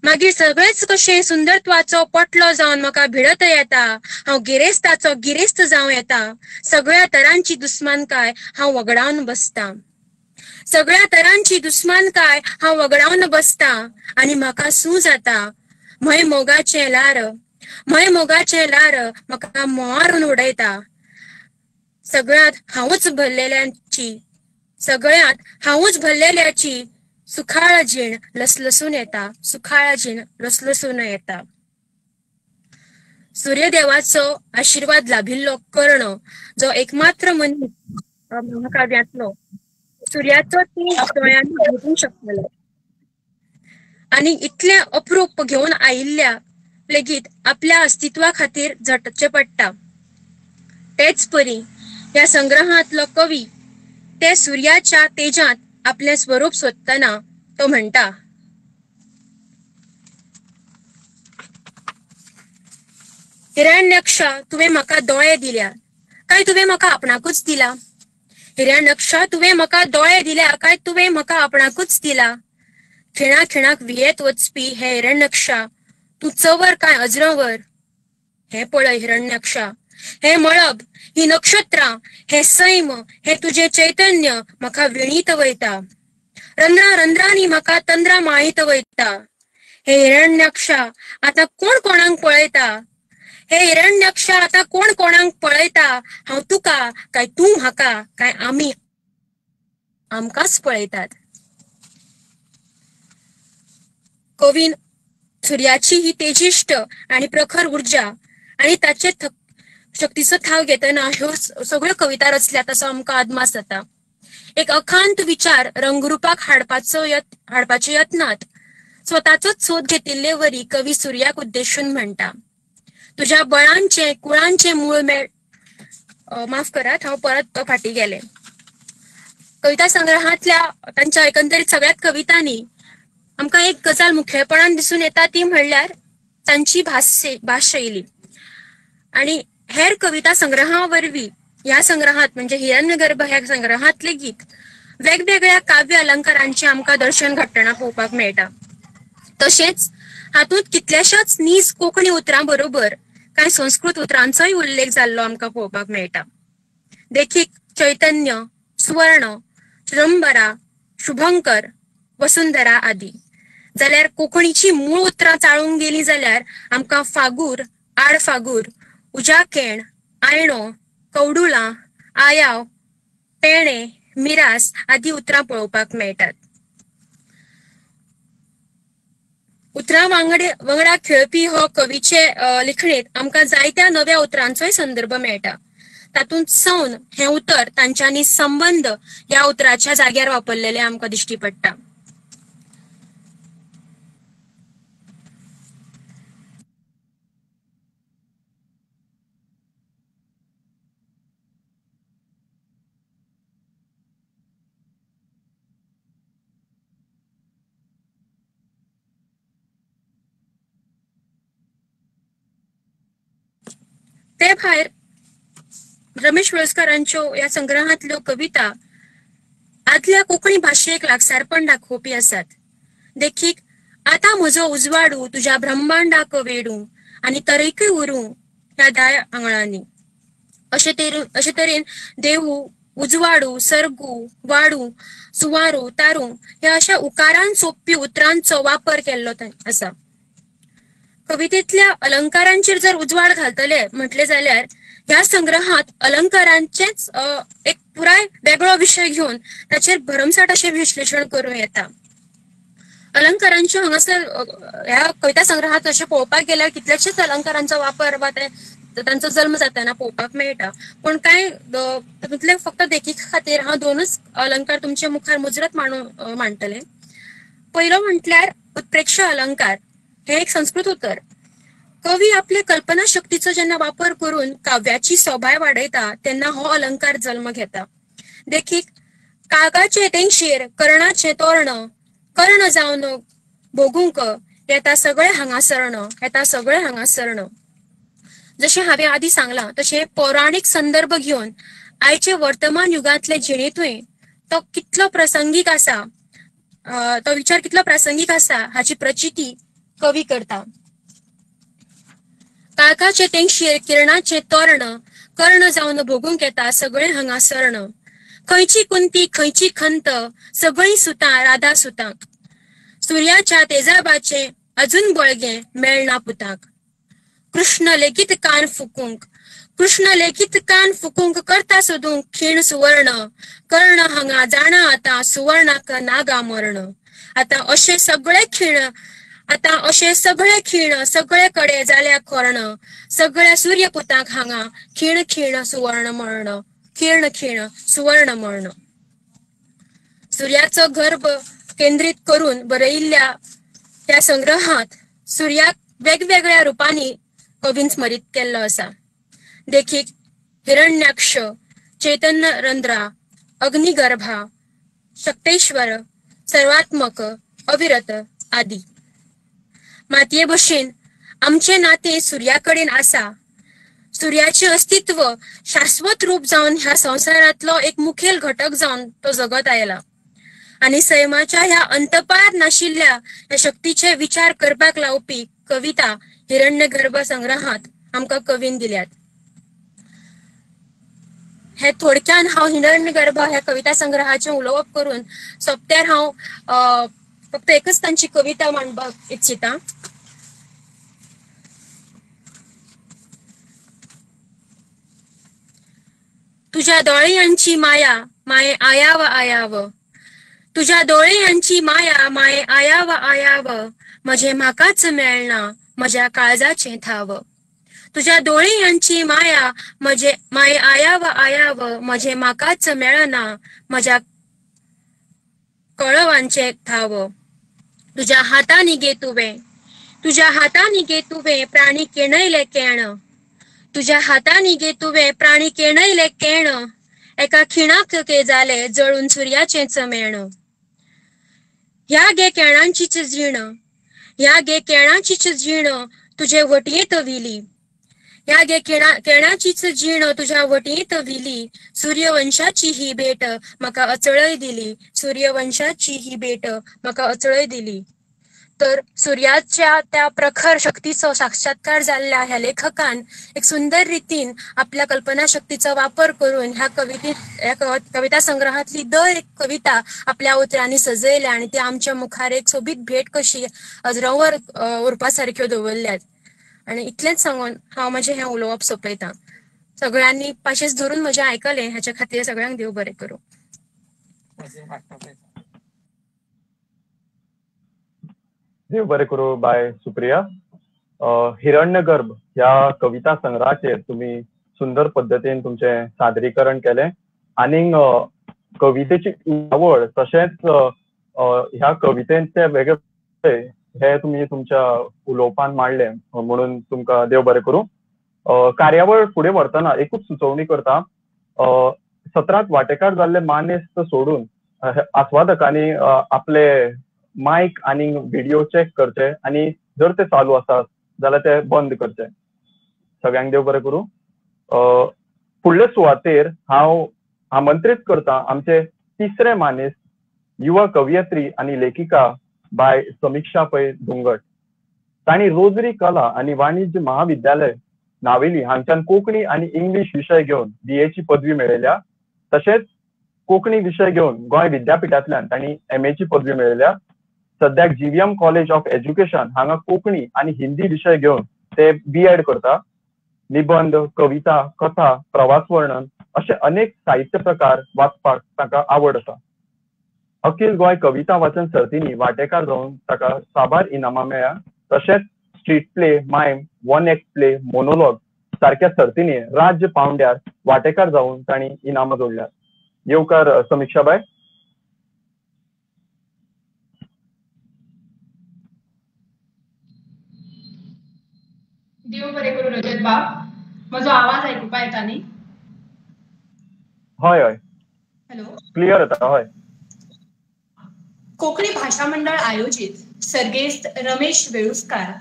मागीर सगळेच कशें सुंदरत्वाचो पोटलो जावन म्हाका भिडत येता. हांव गिरेस्ताचो गिरेस्त जावं येता, सगळ्या तरांची दुस्मानकाय हांव वगडावन बसता, सगळ्या तरांची दुस्मानकाय हांव वगडावन बसता. आनी म्हाका सूं जाता, म्हय मोगाचें लार, म्हय मोगाचें लार म्हाका मारून उडयता. सगळ्यांत हांवूच भरलेल्यांची, सगळ्यांत हांवूच भरलेल्याची सुखाळ जीण लसलसून येता, सुखाळ जीण लसलसून येता. सूर्यदेवाचो आशिर्वाद लाभिल्लो कर्ण जो एकमात्र मनीस महाकाव्यांतलो सुर्याचो तेज दोळ्यांनी घेवंक शकतलो आनी इतलें अप्रूप घेवन आयिल्ल्या लेगीत आपल्या अस्तित्वा खातीर झटचें पडटा. तेच परी ह्या संग्रहांतलो कवी ते सुर्याच्या तेजांत आपलें स्वरूप सोदतना तो म्हणटा, हिरण्यक्षा तुवें म्हाका दोळे दिल्या काय तुवें म्हाका आपणाकूच दिला, हिरण्यक्षा तुवें म्हाका दोळे दिल्या काय तुवें म्हाका आपणाकूच दिला. खिणा खिणाक वियेत वचपी हे हिरण्यक्षा तूं चवर काय अज्रंवर. हें पळय हिरण्यक्षा, हें मळब, ही नक्षत्रां, हें सैम, हें तुजें चैतन्य म्हाका विणीत वयता. रंध्रा रंध्रांनी म्हाका तंद्रा माळीत वयता. हे हिरण्यक्षा आतां कोण कोणाक पळयता, हे हिरण्यक्षा आतां कोण कोणाक पळयता. हांव तुका काय तूं म्हाका काय आमी आमकांच पळयतात. कवीन सुर्याची ही तेजिश्ट आनी प्रखर उर्जा आनी ताचे शक्तीचो थाव घेतना ह्यो सगळ्यो कविता रचल्यात असो आमकां अदमास जाता. एक अखांत विचार रंगरूपाक हाडपाच्या यत्नांत स्वताचोच सोद घेतिल्ले वरी कवी सुर्याक उद्देशून म्हणटा, तुज्या बळांचे कुळांचे मूळ मेळ, माफ करात हांव परत फाटीं गेलें. कविता संग्रहांतल्या तांच्या एकंदरीत सगळ्यात कवितांनी आमकां एक गजाल मुखेलपणान दिसून येता ती म्हणल्यार तांची भास शैली. आनी हेर कविता संग्रहा वरवीं ह्या संग्रहांत म्हणजे हिरण्यगर्भ ह्या संग्रहांत लेगीत वेगवेगळ्या काव्य अलंकारांचें आमकां दर्शन घडटना पळोवपाक मेळटा. तशेंच हातूंत कितल्याशाच नीज कोंकणी उतरां बरोबर कांय संस्कृत उतरांचोय उल्लेख जाल्लो आमकां पळोवपाक मेळटा. देखीक चैतन्य, सुवर्ण, चिदंबरा, शुभंकर, वसुंधरा आदी. जाल्यार कोंकणीची मूळ उतरां चाळूंक गेलीं जाल्यार आमकां फागूर, आडफागूर, उजाकेण, आयणो, कवडुलां, आयाव, पेणे, मिरास आदी उतरां पळोवपाक मेळटात. उतरां वांगडा खेळपी हो कवीचे लिखणेंत आमकां जायत्या नव्या उतरांचोय संदर्भ मेळटा. तातूंत सौन हें उतर तांच्यांनी संबंद ह्या उतराच्या जाग्यार वापरलेलें आमकां दिश्टी पडटा. भायर रमेश वेळुस्कारांच्यो ह्या संग्रहांतल्यो कविता आदल्या कोंकणी भाशेक लागसारपण दाखोवपी आसात. देखीक आतां म्हजो उजवाडू तुज्या ब्रह्मांडाक वेडू आनी तरेकय उरूं ह्या दाय आंगळांनी. अशे तरेन देवू, उजवाडू, सर्गू, वाडू, सुवारू, तारू ह्या अशा उकारान सोंपपी उतरांचो वापर केल्लो आसा. कवितेंतल्या अलंकारांचेर जर उजवाड घालतले म्हटलें जाल्यार ह्या संग्रहांत अलंकारांचेच एक पुराय वेगळो विशय घेवन ताचेर भरमसाठ अशें विश्लेशण करूं येता. अलंकारांच्यो हांगासर ह्या कविता संग्रहांत अशें पळोवपाक गेल्यार कितलेशेच अलंकारांचो वापर वा तांचो जल्म जातना पळोवपाक मेळटा. पूण कांय तातूंतले फक्त देखी खातीर हांव दोनूच अलंकार तुमचे मुखार मुजरत मांडटलें. पयलो म्हटल्यार उत्प्रेक्षा अलंकार. हें एक संस्कृत उतर. कवी आपले कल्पना शक्तीचो जेन्ना वापर करून काव्याची सोबाय वाडयता तेन्ना हो अलंकार जल्म घेता. देखीक काळखाचे तेंगशेर कर्णाचें तोरण, कर्ण जावन भोगूंक येता सगळें हांगासरण, येता सगळें हांगासरण. जशें हांवें आदीं सांगलां तशें पौराणीक संदर्भ घेवन आयचे वर्तमान युगांतले जिणेंतूय तो कितलो प्रसंगीक आसा, तो विचार कितलो प्रासंगीक आसा हाची प्रचिती कवी करता. काळखाचे तेंगशेर किरणाचें तोरण, कर्ण जावन भोगूंक येता सगळें हांगासरण. खंयची कुंती खंयची खंत, सगळीं सुतां राधा सुतांक. सुर्याच्या तेजाबाचें अजून बळगें मेळना पुताक. कृष्ण लेगीत कान फुकूंक, कृष्ण लेगीत कान फुकूंक करता सोदूंक खीण सुवर्ण. कर्ण हांगा जाणा आतां सुवर्णाक नागा मर्ण. आतां अशे सगळे खीण, आतां अशे सगळे खीण सगळे कडे जाल्या कर्ण. सगळ्या सुर्यपुतांक हांगा खीण खीण सुवर्ण मर्ण, खीण खीण सुवर्ण मर्ण. सुर्याचो गर्भ केंद्रीत करून बरयिल्ल्या त्या संग्रहांत सुर्याक वेगवेगळ्या रुपांनी कवीन स्मरीत केल्लो आसा. देखीक हिरण्याक्ष, चैतन्य रंध्रा, अग्निगर्भा, शक्तेश्वर, सर्वात्मक, अविरत आदी. मातये भशेन आमचें नातें सुर्या कडेन आसा. सुर्याचें अस्तित्व शाश्वत रूप जावन ह्या संवसारांतलो एक मुखेल घटक जावन तो जगत आयला आनी सैमाच्या ह्या अंतपार नाशिल्ल्या ह्या शक्तीचे विचार करपाक लावपी कविता हिरण्यगर्भ संग्रहांत आमकां कवीन दिल्यात. हे थोडक्यान हांव हिरण्यगर्भ ह्या कविता संग्रहाचें उलोवप करून सोंपत्यार हांव फक्त एकच तांची कविता मांडपाक इच्छिता. तुझ्या दोळयांची माया माये आयाव आयाव, तुझ्या दोळयांची माया माये आयाव आयाव, म्हजें म्हाकाच मेळना म्हज्या काळजाचें थाव. तुझ्या दोळयांची माया म्हजे माये आयाव आयाव, म्हजें म्हाकाच मेळना म्हज्या कळवांचें थाव. तुझ्या हातांनी गे तुवें, तुझ्या हातांनी गे तुवें प्राणी केणयले केण, तुझ्या हातांनी गे तुवें प्राणी केणयले केण, एका खिणाक के जाले जळून सुर्याचें चमेण. ह्या गे केणांचीच जीण, ह्या गे केणाचीच जीण तुजे वटयेंत व्हिली, ह्या गे केणाचीच जीण तुज्या वटयेंत व्हिली, सूर्यवंशाची ही भेट म्हाका अचळय दिली, सूर्यवंशाची ही भेट म्हाका अचळय दिली. तर सुर्याच्या त्या प्रखर शक्तीचो साक्षात्कार जाल्ल्या ह्या लेखकान एक सुंदर रितीन आपल्या कल्पना शक्तीचो वापर करून ह्या कवितेंत, ह्या कविता संग्रहांतली दर एक कविता आपल्या उतरांनी सजयल्या आनी ती आमच्या मुखार एक सोबीत भेट कशी अजरंवर उरपा सारक्यो दवरल्यात. आनी इतलेंच सांगून हांव म्हजें हें उलोवप सोंपयतां. सगळ्यांनी पाशेंच धरून म्हजें आयकलें हाच्या खातीर सगळ्यांक देव बरें करूं. देव बरें करूं बाय सुप्रिया. हिरण्यगर्भ ह्या कविता संग्रहाचेर तुमी सुंदर पद्दतीन तुमचें सादरीकरण केलें आनीक कवितेची आवड तशेंच ह्या कवितेंचे वेगळे हे तुमी तुमच्या उलोवपान मांडलें म्हणून तुमकां देव बरें करूं. कार्यावळ फुडें व्हरतना एकूच सुचोवणी करता, सत्रांत वांटेकार जाल्ले मानेस्त सोडून आस्वादकांनी आपले मायक आनी व्हिडिओ चॅक करचे आनी जर ते चालू आसात जाल्यार ते बंद करचे. सगळ्यांक देव बरें करूं. फुडले सुवातेर हांव आमंत्रीत करता आमचे तिसरे मानेस्त युवा कवयित्री आनी लेखिका बाय समिक्षा पै धुंगट. तांणी रोजरी कला आनी वाणिज्य महाविद्यालय नावेली हांगच्यान कोंकणी आनी इंग्लीश विशय घेवन BA ची पदवी मेळयल्या. तशेंच कोंकणी विशय घेवन गोंय विद्यापीठांतल्यान तांणी MA ची पदवी मेळयल्या. सद्याक GVM college of education हांगा कोंकणी आनी हिंदी विशय घेवन ते BEd करता. निबंध, कविता, कथा, प्रवास वर्णन अशे अनेक साहित्य प्रकार वाचपाक ताका आवड आसा. अखिल गोंय कविता वाचन सर्तींनी वांटेकार जावन ताका साबार इनामां मेळ्ळ्या. तशेंच street play, mime, one act play, monologue सारक्या सर्तींनी राज्य पांवड्यार वांटेकार जावन तांणी इनामां जोडल्यात. येवकार समिक्षाबाय. देव बरें करूं रजत बाब, म्हजो आवाज आयकुपा येता न्ही? हय हय, हॅलो, क्लियर येता. हय. कोंकणी भाशा मंडळ आयोजीत सर्गेस्त रमेश वेळुस्कार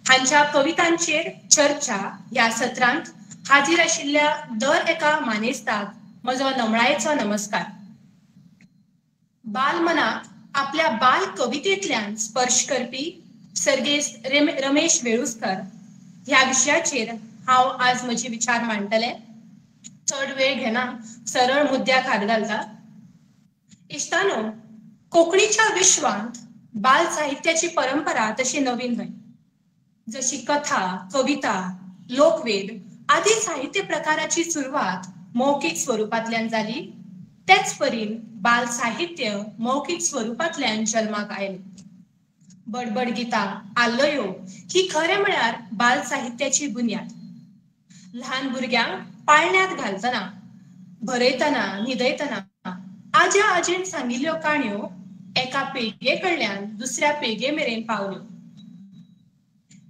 हांच्या कवितांचेर चर्चा ह्या सत्रांत हाजीर आशिल्ल्या दर एका मानेस्ताक म्हजो नमळायेचो नमस्कार. बाल मनाक आपल्या बाल कवितेंतल्यान स्पर्श करपी सर्गेस्त रमेश वेळुस्कर ह्या विशयाचेर हांव आज म्हजे विचार मांडटलें. चड वेळ घेना, सरळ मुद्द्याक हात घालता. इश्टानो, कोंकणीच्या विश्वांत बाल साहित्याची परंपरा तशी नवीन न्हय. जशी कथा, कविता, लोकवेद आदी साहित्य प्रकाराची सुरवात मौखीक स्वरुपांतल्यान जाली, तेच परीन बाल साहित्य मौखीक स्वरुपांतल्यान जल्माक आयलें. बडबड गितां, आल्लयो ही खरें म्हळ्यार बाल साहित्याची बुन्याद. ल्हान भुरग्यांक पाळण्यांत घालतना, भरयतना, न्हिदयतना आज्या आजयेन सांगिल्ल्यो काणयो एका पिळगे कडल्यान दुसऱ्या पिळगे मेरेन पावल्यो.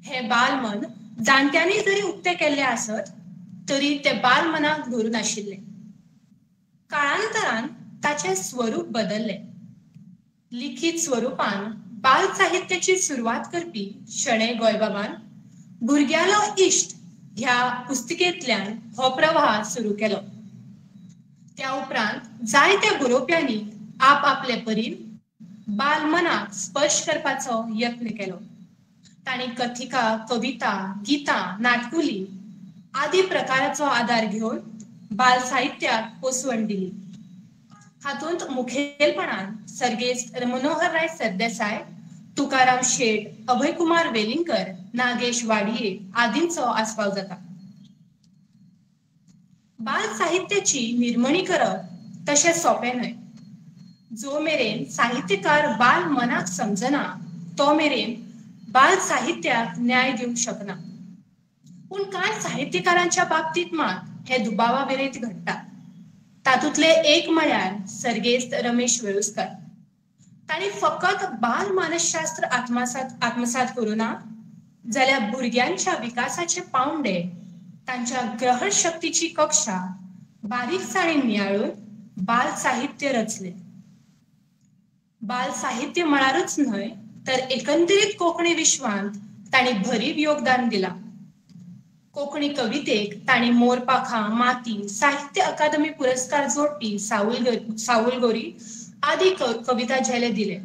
हें बाल मन जाणट्यांनी जरी उक्तें केल्लें आसत तरी तें बाल मनाक धरून आशिल्लें. काळांतरान ताचें स्वरूप बदल्लें. लिखीत स्वरुपान बाल साहित्याची सुरवात करपी शणै गोंयबाबान भुरग्यालो इश्ट ह्या पुस्तिकेंतल्यान हो प्रवाह सुरू केलो. त्या उपरांत जायत्या बरोवप्यांनी आपआपले परीन बाल मनाक स्पर्श करपाचो यत्न केलो. तांणी कथिका, कविता, गितां, नाटकुली आदी प्रकाराचो आदार घेवन बाल साहित्याक पोसवण दिली. हातूंत मुखेलपणान सर्गेस्त मनोहरराय सरदेसाय, तुकाराम शेट, अभयकुमार वेलिंगकर, नागेश वाडिये आदींचो आस्पाव जाता. बाल साहित्याची निर्मणी करप तशें सोंपें न्हय. जो मेरेन साहित्यकार बाल मनाक समजना तो मेरेन बाल साहित्याक न्याय दिवंक शकना. पूण कांय साहित्यकारांच्या बाबतींत मात हे दुबावा विरयत घडटा. तातूंतले एक म्हळ्यार सर्गेस्त रमेश वेळुस्कर. तांणी फकत बाल मानसशास्त्र आत्मसात करूं ना जाल्यार भुरग्यांच्या विकासाचे पावंडे, तांच्या ग्रहण शक्तीची कक्षा बारीकसाणेन नियाळून बाल साहित्य रचले. बाल साहित्य म्हळ्यारूच न्हय तर एकंदरीत कोंकणी विश्वांत तांणी भरीव योगदान दिलां. कोंकणी कवितेक तांणी मोरपाखां, माती, साहित्य अकादमी पुरस्कार जोडपी सावुलगोरी आदी कविता झेले दिले.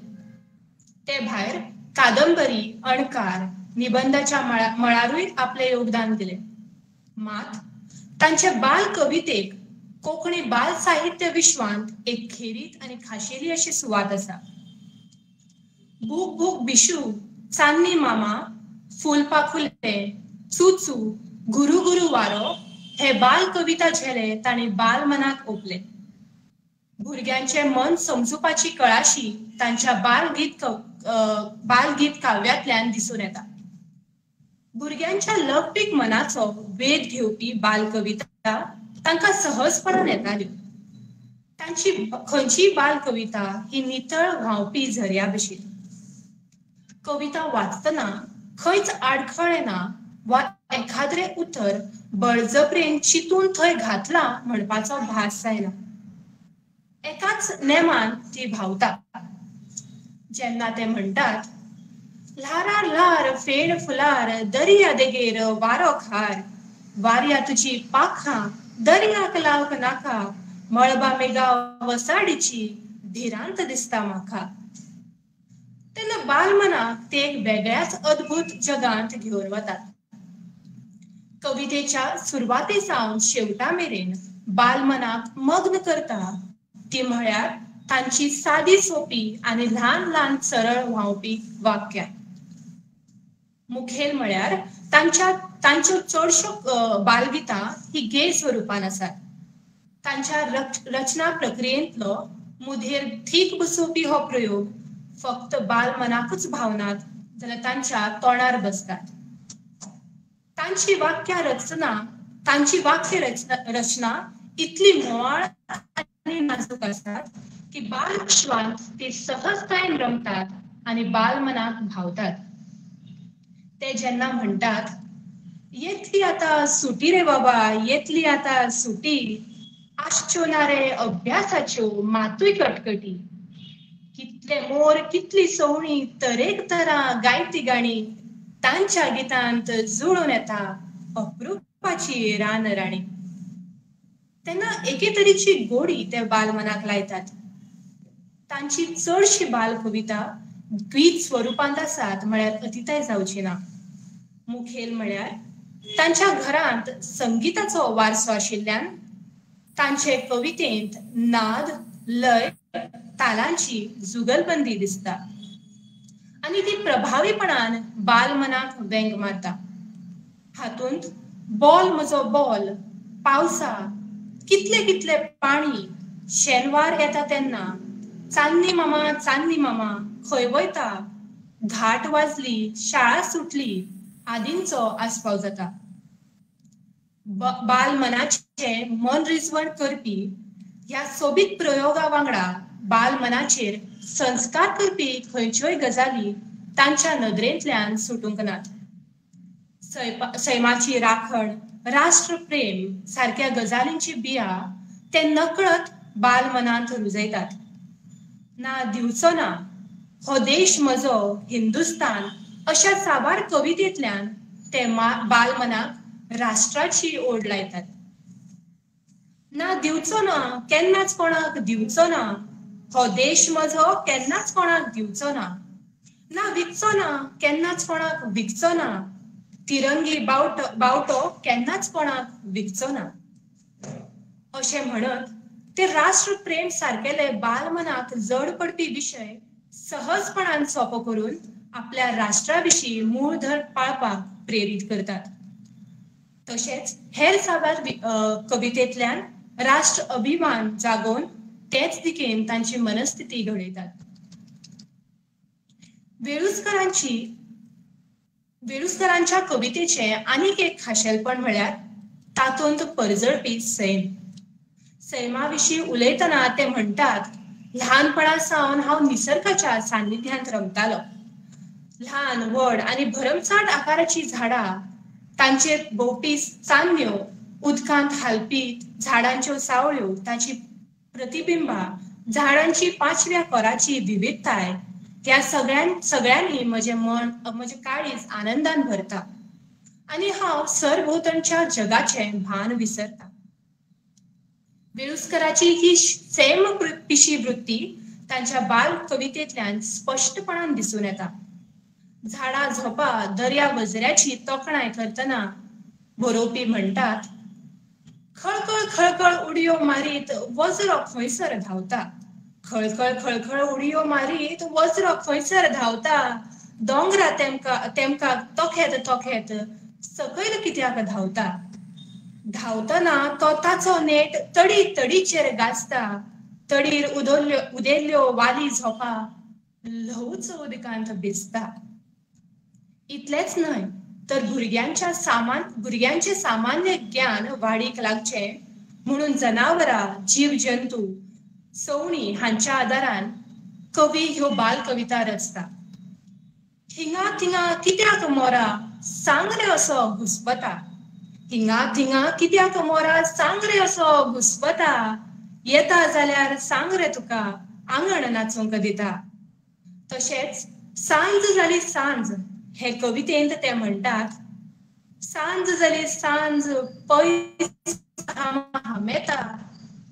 ते भायर कादंबरी, अणकार, निबंधाच्या मळारूय आपलें योगदान दिलें. मात तांचे बाल कवितेक कोंकणी बाल साहित्य विश्वांत एक खेरीत आनी खाशेली अशी सुवात आसा. भूक भूक बिशू, चान्नी मामा, फुलपाखुले, चुचू, गुरु गुरु वारो हे बाल कविता झेले तांणी बाल मनाक ओंपले. भुरग्यांचें मन समजुपाची कळाशी तांच्या बालगीत काव्यांतल्यान दिसून येता. भुरग्यांच्या लवपीक मनाचो वेध घेवपी बाल कविता तांकां सहजपणान येताल्यो. तांची खंयचीय बाल कविता ही नितळ व्हांवपी झऱ्या भशेन. कविता वाचतना खंयच आडखळ येना वा एखाद्रें उतर बळजबरेन चिंतून थंय घातलां म्हणपाचो भास जायना. एकाच नेमान ती व्हांवता. जेन्ना ते म्हणटात, ल्हारार ल्हार फेण फुलार दर्या देगेर वारो खार, वाऱ्या तुजी पाखां दर्याक लावक नाका, मळबा मेगा वसाडीची भिरांत दिसता म्हाका. तेन्ना बालमनाक ते एक वेगळ्याच अद्भुत जगांत घेवन वतात. कवितेच्या सुरवाते सावन शेवटा मेरेन बालमनाक मग्न करता ती म्हळ्यार तांची सादी सोपी आनी ल्हान ल्हान सरळ व्हांवपी वाक्यां. मुखेल म्हळ्यार तांच्यो चडश्यो बालगितां ही गेय स्वरुपान आसात. तांच्या रचना प्रक्रियेंतलो मुधेर थीक बसोवपी हो प्रयोग फक्त बालमनाकूच भावनात जाल्यार तांच्या तोंडार बसतात. तांची वाक्य रचना इतली मोवाळ आनी नाजूक आसात की बालविश्वांत ते सहजतायेन रमतात आनी बालमनाक भावतात. ते जेन्ना म्हणटात, येतली आतां सुटी रे बाबा, येतली आतां सुटी, आसच्यो ना रे अभ्यासाच्यो मातूय कटकटी, कितले मोर कितली सवणी तरेकतरा गायती गाणी, तांच्या गितांत जुळून येता अप्रुपाची रानराणी. तेन्ना एके तरेची गोडी ते बालमनाक लायतात. तांची चडशी बाल कविता गीत स्वरुपांत आसात म्हळ्यार अतिताय जावची ना. मुखेल म्हळ्यार तांच्या घरांत संगीताचो वारसो आशिल्ल्यान तांचे कवितेंत नाद, लय, तालांची जुगलबंदी दिसता आनी ती प्रभावीपणान बालमनाक वेंग मारता. हातूंत बॉल म्हजो बॉल, पावसा, कितले कितले पाणी, शेनवार येता तेन्ना, चांदनी मामा चांदनी मामा, खंय वयता, घाट वाजली, शाळा सुटली आदींचो आस्पाव जाता. बालमनाचे मनरिजवण करपी ह्या सोबीत प्रयोगा वांगडा बालमनाचेर संस्कार करपी खंयच्योय गजाली तांच्या नदरेंतल्यान सुटूंक नात. सैमाची राखण, राष्ट्रप्रेम सारक्या गजालींची बिया ते नकळत बालमनांत रुजयतात. ना दिवचो ना, हो देश म्हजो हिंदुस्तान अशा साबार कवितेंतल्यान ते बालमनाक राष्ट्राची ओड लायतात. ना दिवचो ना, केन्नाच कोणाक दिवचो ना, हो देश म्हजो केन्नाच कोणाक दिवचो ना, ना विकचो ना, केन्नाच कोणाक विकचो ना, तिरंगी बावटो केन्नाच कोणाक विकचो ना, अशें म्हणत ते राष्ट्रप्रेम सारकेले बालमनाक जड पडपी विशय सहजपणान सोपो करून आपल्या राष्ट्रा विशीं मूळधर पाळपाक प्रेरीत करतात. तशेंच हेर साबार कवितेंतल्यान राष्ट्र अभिमान जागोवन तेच दिकेन तांची मनस्थिती घडयतात. वेळुस्करांच्या कवितेचें आनीक एक खाशेलपण म्हळ्यार तातूंत परजळपी सैम. सैमा विशीं उलयतना ते म्हणटात, ल्हानपणा सावन हांव निसर्गाच्या सान्निध्यांत रमतालो. ल्हान व्हड आनी भरमसाठ आकाराची झाडां, तांचेर भोंवपी चान्न्यो, उदकांत हालपी झाडांच्यो सावळ्यो, ताची प्रतिबिंबा, झाडांची पांचव्या कोराची विविधताय, ह्या सगळ्यांनी म्हजें मन, म्हजें काळीज आनंदान भरता आनी हांव सरभोंवतणच्या जगाचें भान विसरता. वेळुस्कराची ही सैम पिशी वृत्ती तांच्या बाल कवितेंतल्यान स्पश्टपणान दिसून येता. झाडां झोपां, दर्या वझऱ्याची तोखणाय करतना बरोवपी म्हणटात, खळखळ खळखळ उडयो मारीत वझरो खंयसर धांवता, खळखळ खळखळ उडयो मारीत वझरो खंयसर धांवता, दोंगरा तेमका तोखेत तोखेत सकयल कित्याक धांवता, धांवतना तो ताचो नेट तडी तडीचेर गाजता, तडीर उदेल्ल्यो वाली झोपा ल्हवूच उदकांत भिजता. इतलेंच न्हय तर भुरग्यांचे सामान्य ज्ञान वाडीक लागचें म्हणून जनावरां, जीव जंतू, सवणीं हांच्या आदारान कवी ह्यो बाल कविता रचता. हिंगा थिंगा कित्याक मोरा सांग रे असो घुस्पता, हिंगा थिंगा कित्याक मोरा सांग रे असो घुस्पता, येता जाल्यार सांग रे तुका आंगण नाचूंक दिता. तशेंच सांज जाली सांज हे कवितेंत ते म्हणटात, सांज जाली सांज पयस हामेता,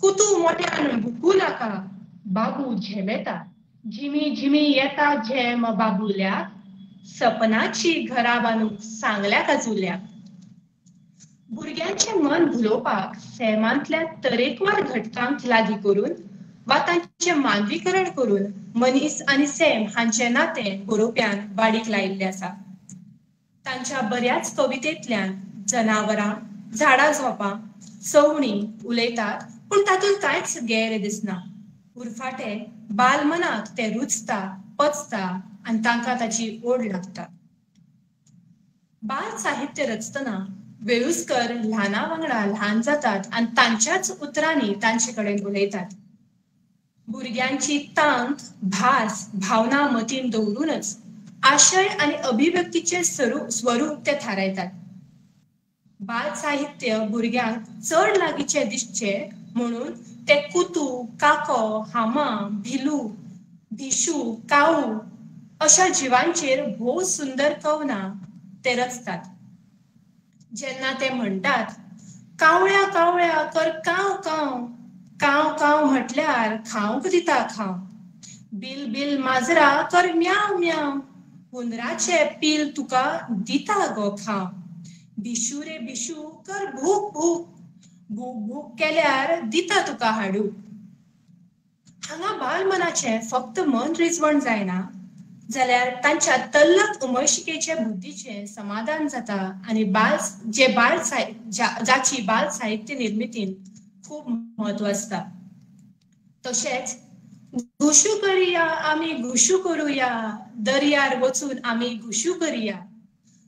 कुतू मोट्यान भुकू नाका बाबू झेमेता, झिमी झिमी येता झेम बाबुल्याक, सपनाची घरा बांदूंक सांगल्या काजुल्याक. भुरग्यांचें मन भुलोवपाक सैमांतल्या तरेकवार घटकांक लागीं करून वा तांचें मानवीकरण करून मनीस आनी सैम हांचें नातें बरोवप्यान वाडीक लायिल्लें आसा. तांच्या बऱ्याच कवितेंतल्यान जनावरां, झाडां झोपां, सवणीं उलयतात, पूण तातूंत कांयच गैर दिसना. उरफाटें बाल मनाक तें रुचता, पचता आनी तांकां ताची ओड लागता. बाल साहित्य रचतना वेळुस्कर ल्हाना वांगडा ल्हान जातात आनी तांच्याच उतरांनी तांचे कडेन उलयतात. भुरग्यांची तांक, भास, भावना मतीन दवरूनच आशय आनी अभिव्यक्तीचें स्वरूप ते थारायतात. बाल साहित्य भुरग्यांक चड लागींचें दिसचें म्हणून ते कुतू, काको, हामा, भिलू, भिशू, काऊ अशा जिवांचेर भोव सुंदर कवनां ते रचतात. जेन्ना ते म्हणटात, कावळ्या कावळ्या कर काव काव, काव काव म्हटल्यार खावंक दिता खाव, बिल बिल माजरा कर म्याव म्याव, हुंदराचे पील तुका दिता गो खाव, भिशू रे भिशू कर भूक भूक, भूक भूक केल्यार दिता तुका हाडू. हांगा बाल मनाचें फक्त मन रिजवण जायना जाल्यार तांच्या तल्लक उमळशिकेचे बुद्धीचें समाधान जाता आनी जाची बाल साहित्य निर्मितीन खूब म्हत्व आसता. तशेंच घुशू करुया आमी घुशू करुया, दर्यार वचून आमी घुशू करुया,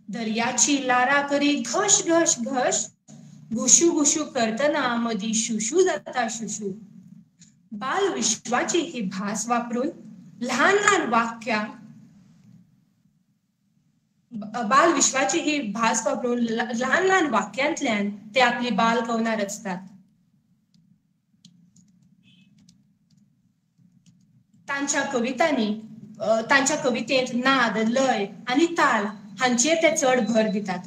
दर्याची लारा करी घश घश घश, घुशू घुशू करतना मदीं शुशू जाता शुशू. बाल विश्वाची ही भास वापरून ल्हान ल्हान वाक्यां बाल विश्वाची ही भास वापरून ल्हान ल्हान वाक्यांतल्यान ते आपली बाल कवनां रचतात. तांच्या कवितांनी तांच्या कवितेंत नाद, लय आनी ताल हांचेर ते चड भर दितात.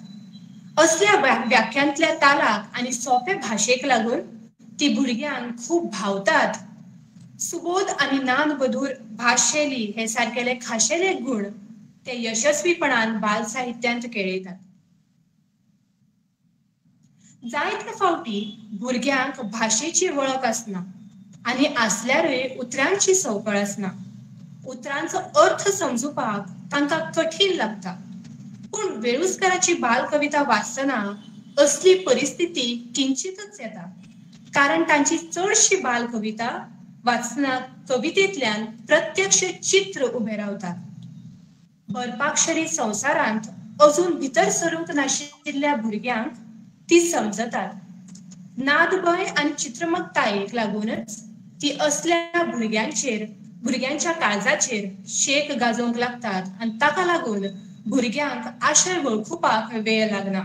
असल्या व्याख्यांतल्या तालाक आनी सोंपे भाशेक लागून ती भुरग्यांक खूब भावतात. सुबोध आनी नानबधूर भास शैली हे सारकेले खाशेले गुण ते यशस्वीपणान बाल साहित्यांत केळयतात. जायते फावटी भुरग्यांक भाशेची वळख आसना आनी आसल्यारूय उतरांची संवकळ आसना. उतरांचो अर्थ समजुपाक तांकां कठीण लागता. पूण वेळुस्कराची बाल कविता वाचतना असली परिस्थिती किंचितच येता, कारण तांची चडशी बाल कविता वाचतना कवितेंतल्यान प्रत्यक्ष चित्र उबें रावता. बरपाक्षरी संवसारांत अजून भितर सरूंक नाशिल्ल्या भुरग्यांक ती समजतात. नादभय आनी चित्रमकतायेक लागूनच ती असल्या भुरग्यांच्या काळजाचेर शेक गाजोवंक लागतात आनी ताका लागून भुरग्यांक आशय वळखुपाक वेळ लागना.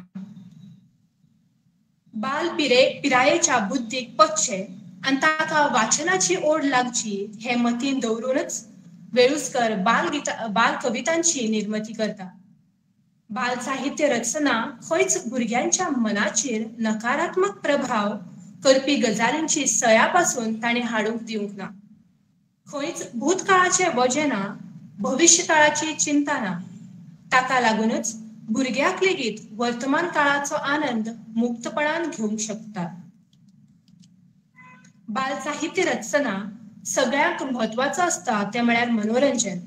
बाल पिरायेच्या बुद्धीक पचचें आनी ताका वाचनाची ओड लागची हे मतीन दवरूनच वेळुस्कर बाल कवितांची निर्मिती करता. बाल साहित्य रचना खंयच भुरग्यांच्या मनाचेर नकारात्मक प्रभाव करपी गजालींची सया पासून ताणें हाडूंक दिवंक ना. खंयच भूतकाळाचें वजें ना, भविश्यकाळाची चिंता ना. ताका लागूनच भुरग्याक लेगीत वर्तमान काळाचो आनंद मुक्तपणान घेवंक शकता. बाल साहित्य रचतना सगळ्यांक म्हत्वाचो आसता तें म्हळ्यार मनोरंजन.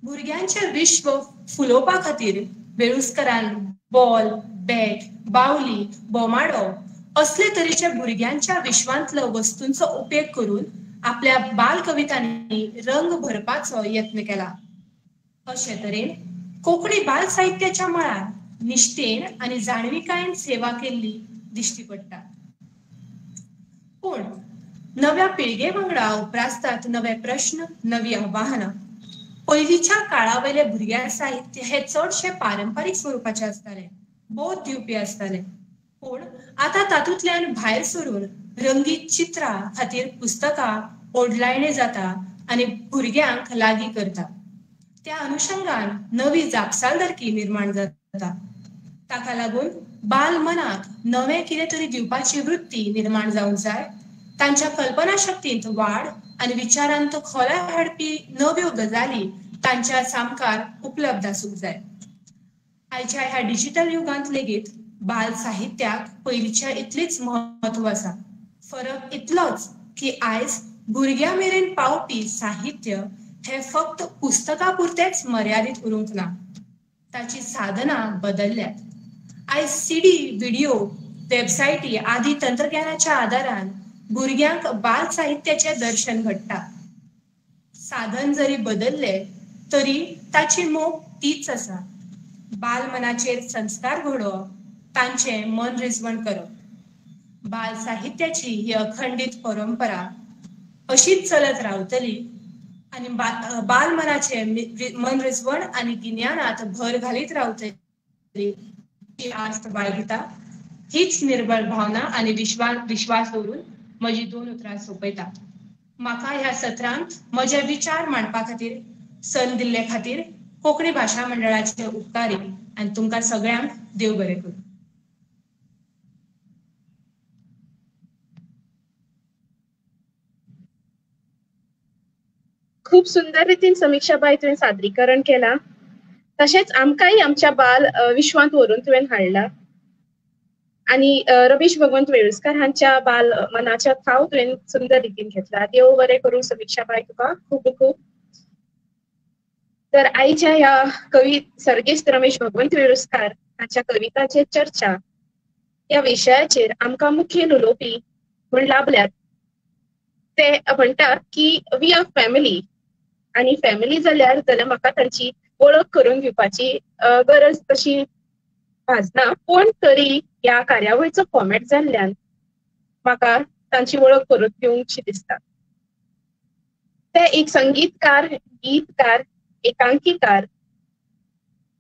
भुरग्यांचें विश्व फुलोवपा खातीर वेळुस्करान बॉल, बॅट, बावली, बोमाडो असले तरेच्या भुरग्यांच्या विश्वांतलो वस्तूंचो उपेग करून आपल्या बाल कवितांनी रंग भरपाचो यत्न केला. अशे तरेन कोंकणी बाल साहित्याच्या मळार निश्ठेन आनी जाणविकायेन सेवा केल्ली दिश्टी पडटा. पूण नव्या पिळगे वांगडा उप्रासतात नवे प्रश्न, नवी आव्हानां. पयलींच्या काळा वयले भुरग्यां साहित्य हे चडशे पारंपारीक स्वरुपाचे आसताले, बोध दिवपी आसताले. पूण आतां तातूंतल्यान भायर सरून रंगीत चित्रां खातीर पुस्तकां ओडलायणे जाता आनी भुरग्यांक लागीं करता. त्या अनुशंगान नवी जापसालदारकी निर्माण जाता. ताका लागून बाल मनाक नवें कितें तरी दिवपाची वृत्ती निर्माण जावंक जाय. तांच्या कल्पना शक्तींत वाड आनी विचारांत खोलाय हाडपी नव्यो गजाली तांच्या सामकार उपलब्ध आसूंक जाय. आयच्या ह्या डिजिटल युगांत लेगीत बाल साहित्याक पयलींच्या इतलीच म्हत्व आसा. फरक इतलोच की आयज भुरग्यां मेरेन पावपी साहित्य हें फक्त पुस्तकां पुरतेंच मर्यादीत उरूंक ना. ताची साधनां बदल्ल्यात. आयज सीडी, व्हिडियो, वेबसायटी आदी तंत्रज्ञानाच्या आदारान भुरग्यांक बाल साहित्याचें दर्शन घडटा. साधन जरी बदल्लें तरी ताची मोख तीच आसा, बाल मनाचेर संस्कार घडोवप, तांचें मन रिजवण करप. बाल साहित्याची ही अखंडीत परंपरा अशीच चलत रावतली आनी बाल मनाचें मन रिजवण आनी गिन्यानांत भर घालीत रावतली ही आस्त बाळगिता. हीच निर्बळ भावना आनी विश्वास दवरून म्हजी दोन उतरां सोंपयता. म्हाका ह्या सत्रांत म्हजे विचार मांडपा खातीर संद दिल्ले खातीर कोंकणी भाशा मंडळाचे उपकारी आनी तुमकां सगळ्यांक देव बरें करूं. खूब सुंदर रितीन समीक्षाबाई तुवें सादरीकरण केलां, तशेंच आमकांय आमच्या बाल विश्वांत व्हरून तुवें हाडला आनी रमेश भगवंत वेळुस्कार हांच्या बाल मनाच्या थाव तुवें सुंदर रितीन घेतला. देव बरें करूं समीक्षाबाई तुका खूब खूब. तर आयच्या ह्या कवी सर्गेस्त रमेश भगवंत वेळुस्कार हांच्या कविताचेर चर्चा ह्या विशयाचेर आमकां मुखेल उलोवपी म्हूण लाभल्यात. ते म्हणटात की we are family, आनी फॅमिली जाल्यार जाल्यार म्हाका तांची वळख करून दिवपाची गरज तशी भासना, पूण तरी ह्या कार्यावळीचो फॉर्मेट जाल्ल्यान म्हाका तांची वळख करून दिवंकशी दिसता. ते एक संगीतकार, गीतकार, एकांकीकार,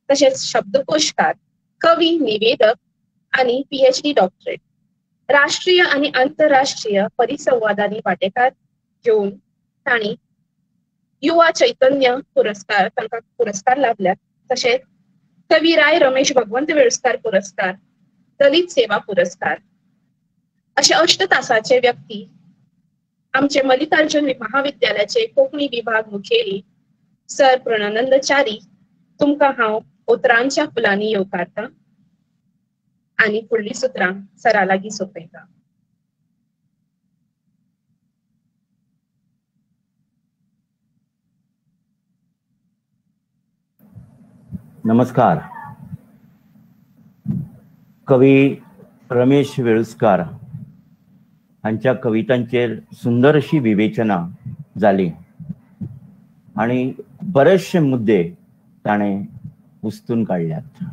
तशेंच शब्दकोशकार, कवी, निवेदक आनी PhD doctorate. राष्ट्रीय आनी आंतरराष्ट्रीय परिसंवादांनी वांटेकार घेवन तांणी युवा चैतन्य पुरस्कार तांकां पुरस्कार लाभल्यात. तशेंच कवी राय रमेश भगवंत वेळुस्कार पुरस्कार, दलित सेवा पुरस्कार अशे 8 तासाचे व्यक्ती आमचे मल्लिकार्जुन महाविद्यालयाचे कोंकणी विभाग मुखेली सर प्रणनंद च्यारी तुमकां हांव उतरांच्या फुलांनी येवकारता आनी फुडलीं सुत्रां सरा लागीं सोंपयता. नमस्कार. कवी रमेश वेळुस्कार हांच्या कवितांचेर सुंदर अशी विवेचना जाली आनी बरेचशे मुद्दे ताणें उस्तून काडल्यात.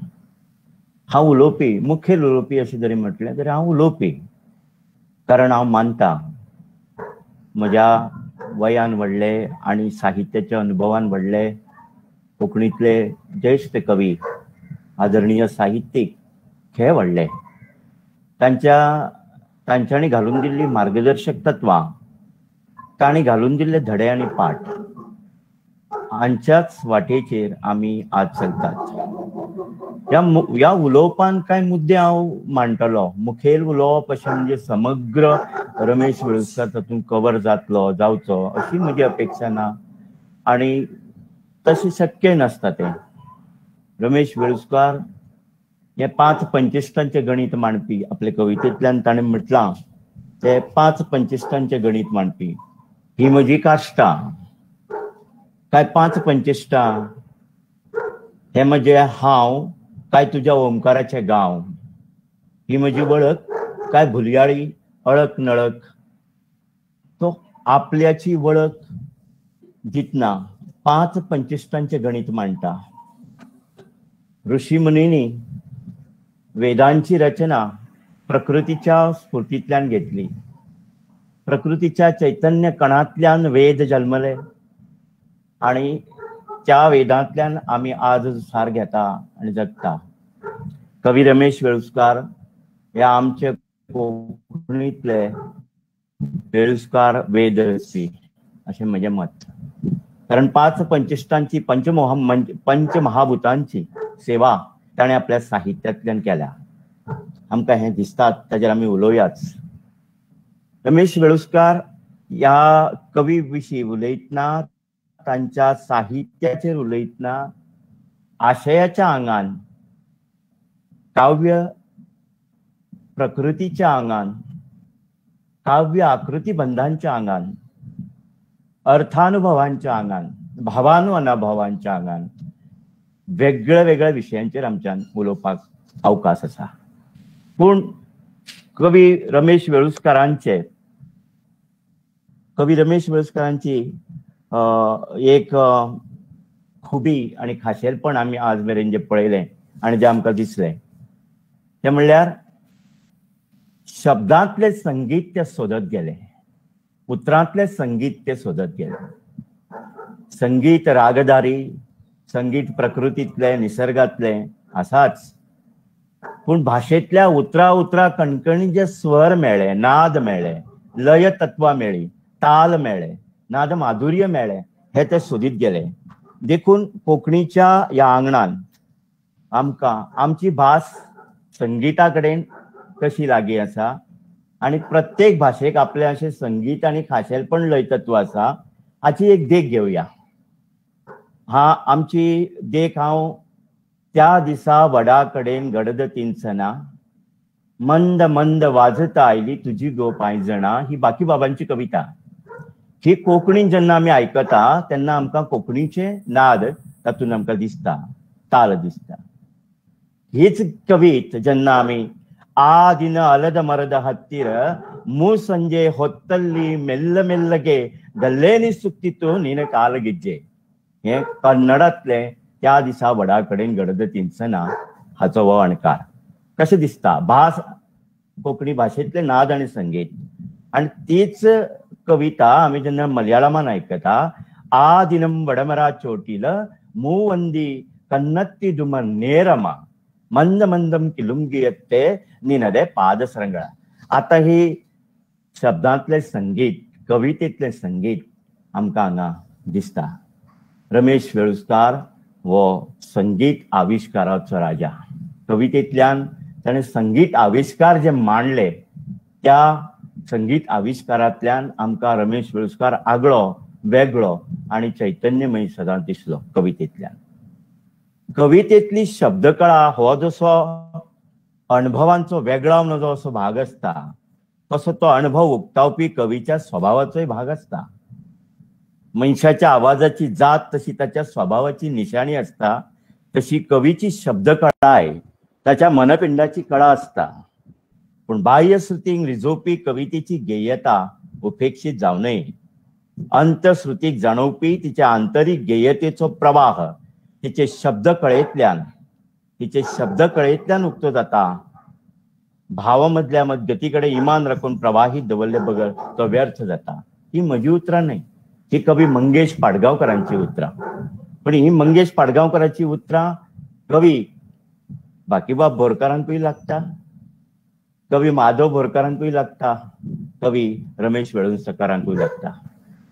हांव उलोवपी, मुखेल उलोवपी अशें जरी म्हटलें तरी हांव उलोवपी, कारण हांव मानता म्हज्या वयान व्हडले आनी साहित्याच्या अनुभवान व्हडले कोंकणींतले ज्येश्ठ कवी आदरणीय साहित्यीक हे व्हडले, तांच्यांनी घालून दिल्ली मार्गदर्शक तत्वां, तांणी घालून दिल्ले धडे आनी पाठ हांच्याच वाटेचेर आमी आज चलतात. ह्या उलोवपान कांय मुद्दे हांव मांडटलो. मुखेल उलोवप अशें म्हणजे समग्र रमेश वेळुस्कार तातूंत कवर जातलो जावचो अशी म्हजी अपेक्षा ना आनी तशें शक्य नासता तें. रमेश वेळुस्कार हे 5 पंचेश्टांचें गणीत मांडपी, आपले कवितेंतल्यान ताणें म्हटलां ते 5 पंचेश्टांचें गणीत मांडपी. ही म्हजी काश्टा काय 5 पंचेश्टां, हे म्हजे हांव काय तुज्या ओंकाराचे गांव, ही म्हजी वळख काय भुलयाळी अळक नळक. तो आपल्याची वळख दितना 5 पंचेश्टांचें गणीत मांडटा. ऋषी मुनींनी वेदांची रचना प्रकृतीच्या स्फूर्तींतल्यान घेतली. प्रकृतीच्या चैतन्य कणांतल्यान वेद जल्मले आनी त्या वेदांतल्यान आमी आज सार घेता आनी जगता. कवी रमेश वेळुस्कार हे आमचे कोंकणींतले वेळुस्कार वेद रचपी अशें म्हजें मत. कारण 5 पंचेश्टांची पंचमहाभूतांची सेवा ताणें आपल्या साहित्यांतल्यान केल्या. आमकां हें दिसतात, ताजेर आमी उलोवयाच. रमेश वेळुस्कार ह्या कवी विशीं उलयतना, तांच्या साहित्याचेर उलयतना आशयाच्या आंगान, काव्य प्रकृतीच्या आंगान, काव्य आकृतीबंधांच्या आंगान, अर्थानुभवांच्या आंगान, भावानु अनाभावांच्या आंगान वेगळ्या वेगळ्या विशयांचेर आमच्यान उलोवपाक अवकाश आसा. पूण कवी रमेश वेळुस्कारांची एक खुबी आनी खाशेलपण आमी आज मेरेन जे पळयलें आनी जें आमकां दिसलें तें म्हणल्यार शब्दांतलें संगीत ते सोदत गेले, उतरांतलें संगीत ते सोदत गेले. संगीत रागदारी, संगीत प्रकृतींतलें, निसर्गांतलें आसाच, पूण भाशेंतल्या उतरा उतरा कणकणी जे स्वर मेळ्ळे, नाद मेळ्ळे, लय तत्वां मेळ्ळी, ताल मेळ्ळे, नाद माधुर्य मेळ्ळे, हे ते सोदीत गेले. देखून कोंकणीच्या ह्या आंगणान आमकां आमची भास संगीता कडेन कशी लागीं आसा आनी प्रत्येक भाशेक आपलें अशें संगीत आनी खाशेलपण लयतत्व आसा हाची एक देख घेवया. हा आमची देख हांव त्या दिसा वडा कडेन गडद तिनसना मंद मंद वाजता आयली तुजी गो पांयजणा ही बाकीबाबांची कविता. ही कोंकणी जेन्ना आमी आयकता तेन्ना आमकां कोंकणीचे नाद तातूंत आमकां दिसता, ताल दिसता. हीच कवित जेन्ना आमी आ दिन अलद मरद हत्तीर मु संजे होत्तल्ली मेल्ल मेल्लगे गल्लेनी सुक्तितो नीन कालगिज्जे हें कन्नडांतलें त्या दिसा वडा कडेन गडद तिनसना हाचो हो अणकार. कशें दिसता भास कोंकणी भाशेंतलें नाद आनी संगीत. आनी तीच कविता आमी जेन्ना मलयाळमान आयकता आ दिनम वडमरा चोटील मूवंदी कन्नत्ती दुमर नेरमा मंद मंदम किलुंगियत्ते निनदे पादसरंगळा. आतां ही शब्दांतलें संगीत, कवितेंतलें संगीत आमकां हांगा दिसता. रमेश वेळुस्कार हो संगीत आविश्काराचो राजा. कवितेंतल्यान ताणें संगीत आविश्कार जे मांडले त्या संगीत आविश्कारांतल्यान आमकां रमेश वेळुस्कार आगळो वेगळो आनी चैतन्यमयी सदांच दिसलो कवितेंतल्यान. कवितेंतली शब्दकळा हो जसो अणभवांचो वेगळावन जो असो भाग आसता तसो तो अणभव उक्तावपी कवीच्या स्वभावाचोय भाग आसता. मनशाच्या आवाजाची जात तशी ताच्या स्वभावाची निशाणी आसता तशी कवीची शब्दकळाय ताच्या मनपिंडाची कळा आसता. पूण बाह्य श्रुतींक रिजोवपी कवितेची गेयता उपेक्षीत जावं नये. अंतश्रुतीक जाणोवपी तिच्या आंतरीक गेयतेचो प्रवाह तिचे शब्दकळेंतल्यान उक्तो जाता. भावा मदल्या मदगती कडेन इमान राखून प्रवाहीत दवरले बगर तो व्यर्थ जाता. ही म्हजी उतरां न्हय, ही कवी मंगेश पाडगांवकरांची उतरां. पण ही मंगेश पाडगांवकरांची उतरां कवी बाकीबाब बोरकारांकूय लागता, कवी माधव बोरकारांकूय लागता, कवी रमेश वेळुस्कारांकूय लागता.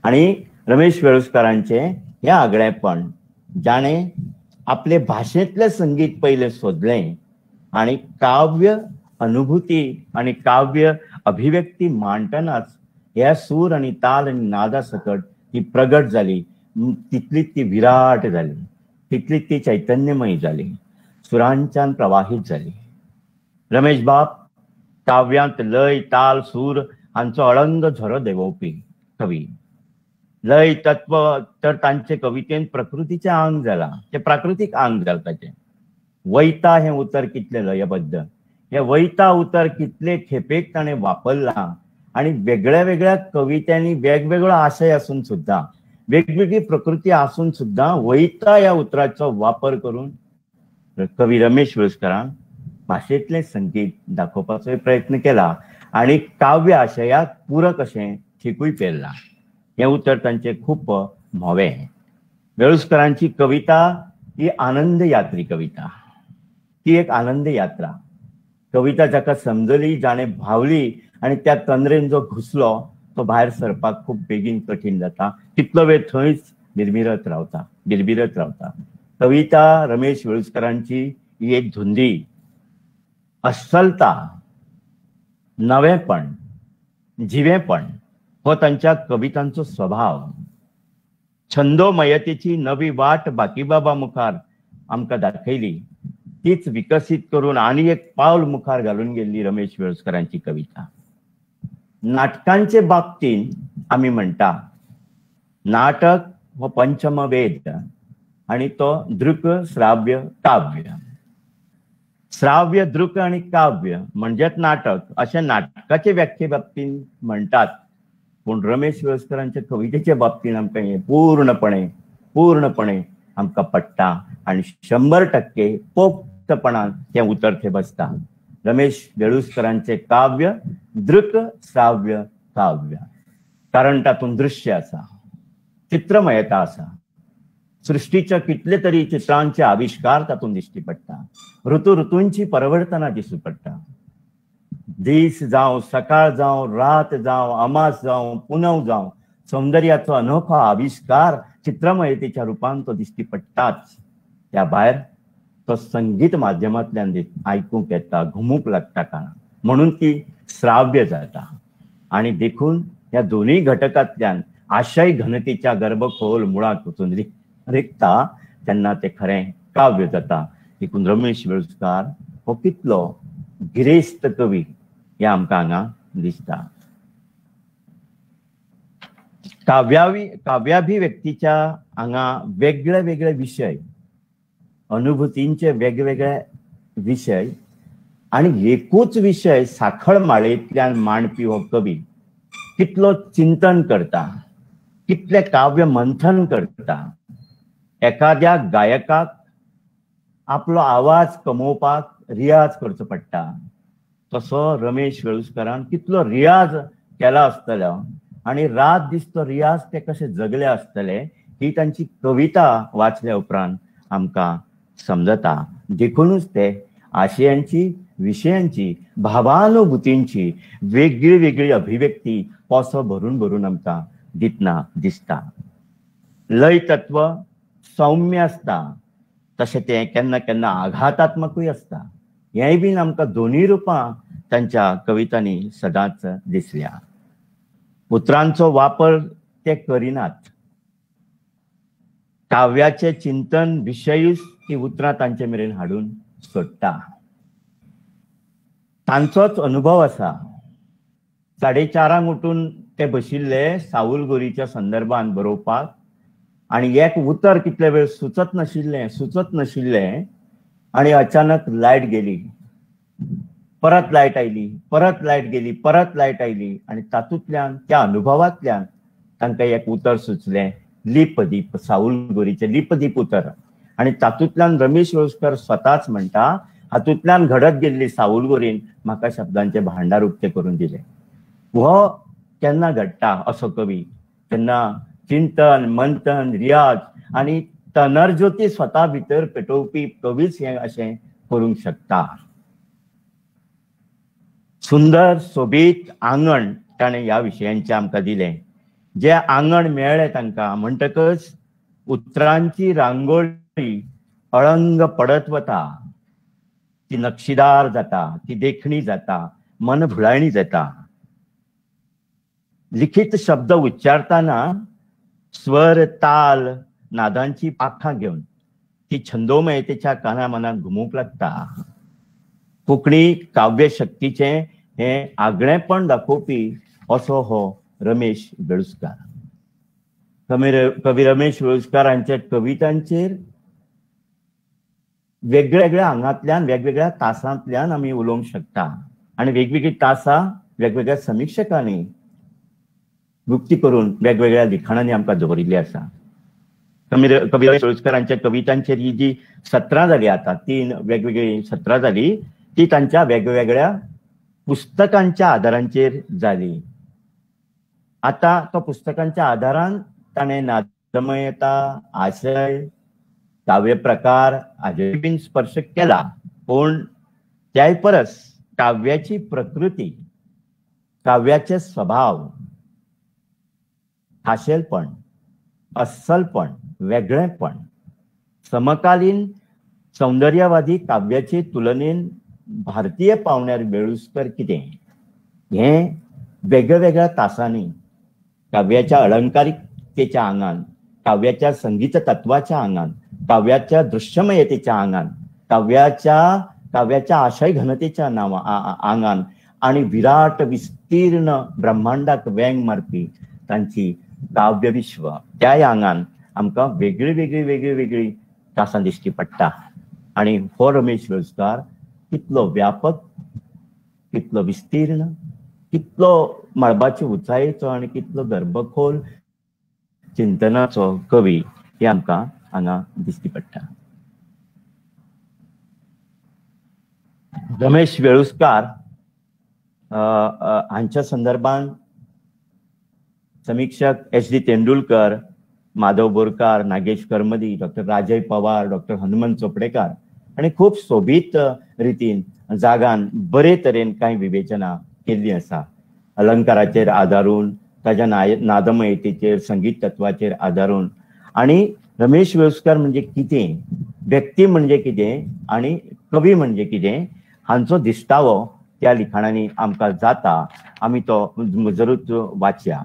आनी रमेश वेळुस्कारांचें हें आगळेपण जाणें आपले भाशेंतलें संगीत पयलें सोदलें आनी काव्य अनुभूती आनी काव्य अभिव्यक्ती मांडटनाच ह्या सूर आनी ताल आनी नादा सकट ती प्रगट जाली, तितलीच ती विराट जाली, तितलीच ती चैतन्यमयी जाली, सुरांच्यान प्रवाहीत जाली. रमेश बाब काव्यांत लय ताल सूर हांचो अळंग झरो देंवोवपी कवी. लय तत्व तर तांचे कवितेन प्रकृतीचें आंग जालां, तें प्राकृतीक आंग जालां ताचें. वैता हें उतर कितलें लयबद्ध, हें वैता उतर कितले खेपेक ताणें वापरलां आनी वेगळ्या वेगळ्या कवितांनी वेगवेगळो आशय आसून सुद्दां, वेगवेगळी प्रकृती आसून सुद्दां वैता ह्या उतराचो वापर करून कवी रमेश वेळुस्कारान भाशेंतलें संगीत दाखोवपाचोय प्रयत्न केला आनी काव्य आशयाक पूरक अशें थिकूय पेरलां. हें उतर तांचें खूब म्होंवें. वेळुस्कारांची कविता ही आनंद यात्री कविता, ती एक आनंद यात्रा कविता. जाका समजली, जाणें भावली आनी त्या तंद्रेन जो घुसलो तो भायर सरपाक खूब बेगीन कठीण जाता. तितलो वेळ थंयच बिरबिरत रावता, बिरबिरत रावता. कविता रमेश वेळुस्कारांची ही एक धुंदी, अस्सलता, नवेपण, जिवेपण हो तांच्या कवितांचो स्वभाव. छंदोमयतेची नवी वाट बाकीबाबा मुखार आमकां दाखयली, तीच विकसीत करून आनी एक पावल मुखार घालून गेल्ली रमेश वेळुस्कारांची कविता. नाटकांचे बाबतींत आमी म्हणटा नाटक हो पंचम वेद आनी तो दृक श्राव्य काव्य. श्राव्य दृक आनी काव्य म्हणजेच नाटक अशें नाटकाचे व्याख्ये बाबतींत म्हणटात, पूण रमेश वेळुस्कारांच्या कवितेच्या बाबतींत आमकां हें पूर्णपणे पूर्णपणे आमकां पडटा आनी 100% पोक्तपणान तें उतर थंय बसता. रमेश वेळुस्कारांचें काव्य दृक श्राव्य काव्य, कारण तातूंत दृश्य आसा, चित्रमयता आसा, सृष्टीच्या कितले तरी चित्रांचे आविष्कार तातूंत दिश्टी पडटा, ऋतू ऋतूंची परिवर्तनां दिसूं पडटा. दीस जावं, सकाळ जावं, रात जावं, अमास जावं, पुनव जावं, सौंदर्याचो अनोखो आविष्कार चित्रमयतेच्या रुपान तो दिश्टी पडटाच. त्या भायर तो संगीत माध्यमांतल्यान आयकूंक येता, घुमूंक लागता कानाक, म्हणून ती श्राव्य जाता. आनी देखून ह्या दोनूय घटकांतल्यान आशय घनतेच्या गर्भखोल मुळाक वचून रिगता तेन्ना तें खरें काव्य जाता. देखून रमेश वेळुस्कार हो कितलो गिरेस्त कवी हें आमकां हांगा दिसता. काव्याभिव्यक्तीच्या हांगा वेगळे वेगळे विशय, अनुभूतींचे वेगवेगळे विशय आनी एकूच विशय साखळ माळेंतल्यान मांडपी हो कवी कितलो चिंतन करता, कितलें काव्य मंथन करता. एखाद्या गायकाक आपलो आवाज कमोवपाक रियाज करचो पडटा, तसो रमेश वेळुस्कारान कितलो रियाज केला आसतलो आनी रात दीस तो रियाज ते कशे जगले आसतले ही तांची कविता वाचल्या उपरांत आमकां समजता. देखूनच ते आशयांची, विशयांची, भावानुभूतींची वेगळी वेगळी अभिव्यक्ती पोसो भरून भरून आमकां दितना दिसता. लय तत्व सौम्य आसता, तशें तें केन्ना केन्ना आघातात्मकूय आसता. हेंय बीन आमकां दोनूय रुपां तांच्या कवितांनी सदांच दिसल्या. उतरांचो वापर ते करिनात, काव्याचें चिंतन विशयूच ती उतरां तांचे मेरेन हाडून सोडटा. तांचोच अनुभव आसा. 4:30 उठून ते बशिल्ले सावुलगोरीच्या संदर्भान बरोवपाक आनी एक उतर कितले वेळ सुचत नाशिल्लें आनी अचानक लायट गेली, परत लायट आयली, परत लायट गेली, परत लायट आयली आनी तातूंतल्यान त्या अनुभवांतल्यान तांकां एक उतर सुचलें, लिपदीप, सावुलगोरीचें लिपदीप उतर. आनी तातूंतल्यान रमेश वेळुस्कार स्वताच म्हणटा, हातूंतल्यान घडत गेल्ली सावुलगोरीन म्हाका शब्दांचें भांडार उक्तें करून दिलें. हो केन्ना घडटा असो कवी तेन्ना चिंतन, मंथन, रियाज आनी तनरज्योती स्वता भितर पेटोवपी कवीच हें अशें करूंक शकता. सुंदर सोबीत आंगण ताणें ह्या विशयांचें आमकां दिलें. जें आंगण मेळ्ळें तांकां म्हणटकच उतरांची रांगोळी अळंग पडत वता, ती नक्षीदार जाता, ती देखणी जाता, मनभुलायणी जाता. लिखित शब्द उच्चारताना स्वर, ताल, नादांची पाखां घेवन ती छंदोमयतेच्या काना मनात घुमूंक लागता. कोंकणी काव्यशक्तीचें हें आगळेपण दाखोवपी असो हो रमेश वेळुस्कार. कवी रमेश वेळुस्कार हांच्या कवितांचेर वेगवेगळ्या आंगांतल्यान, वेगवेगळ्या तासांतल्यान आमी उलोवंक शकता आनी वेगवेगळीं तासां वेगवेगळ्या समिक्षकांनी मुक्ती करून वेगवेगळ्या लिखाणांनी आमकां दवरिल्ली आसा. कवी वेळुस्कार हांच्या कवितांचेर ही जी सत्रां जाली, आतां 3 वेगवेगळीं सत्रां जाली, ती तांच्या वेगवेगळ्या पुस्तकांच्या आदारांचेर जाली. आतां तो पुस्तकांच्या आदारान ताणें नादमयता, आशय, काव्य प्रकार हाजेर बीन स्पर्श केला, पूण त्याय परस काव्याची प्रकृती, काव्याचे स्वभाव, खाशेलपण, अस्सलपण, वेगळेपण, समकालीन सौंदर्यवादी काव्याचे तुलनेन भारतीय पावण्यार वेळुस्कर कितें हें वेगळ्या वेगळ्या तासांनी काव्याच्या अलंकारिकतेच्या आंगान, काव्याच्या संगीत तत्वाच्या आंगान, काव्याच्या दृश्यमयतेच्या आंगान, काव्याच्या आशय घनतेच्या नांवा आंगान आनी विराट विस्तीर्ण ब्रह्मांडाक वेंग मारपी तांची काव्यविश्व त्याय आंगान आमकां वेगळी वेगळी वेगळी वेगळी तासां दिश्टी पडटा. आनी हो रमेश वेळुस्कार कितलो व्यापक, कितलो विस्तीर्ण, कितलो मळबाचे उंचायेचो आनी कितलो गर्भखोल चिंतनाचो कवी हे आमकां हांगा दिश्टी पडटा. रमेश वेळुस्कार हांच्या संदर्भान समीक्षक H D Tendulkar, Madhav Borkar, Nagesh Karmali, doctor Rajay Pawar, doctor Hanumant Chopdekar आनी खूब सोबीत रितीन जागान बरे तरेन कांय विवेचना केल्ली आसा. अलंकाराचेर आदारून, ताच्या नादमयतेचेर, संगीत तत्वाचेर आदारून आनी रमेश वेळुस्कर म्हणजे कितें, व्यक्ती म्हणजे कितें आनी कवी म्हणजे कितें हांचो दिश्टावो त्या लिखाणांनी आमकां जाता. आमी तो जरूर वाचया.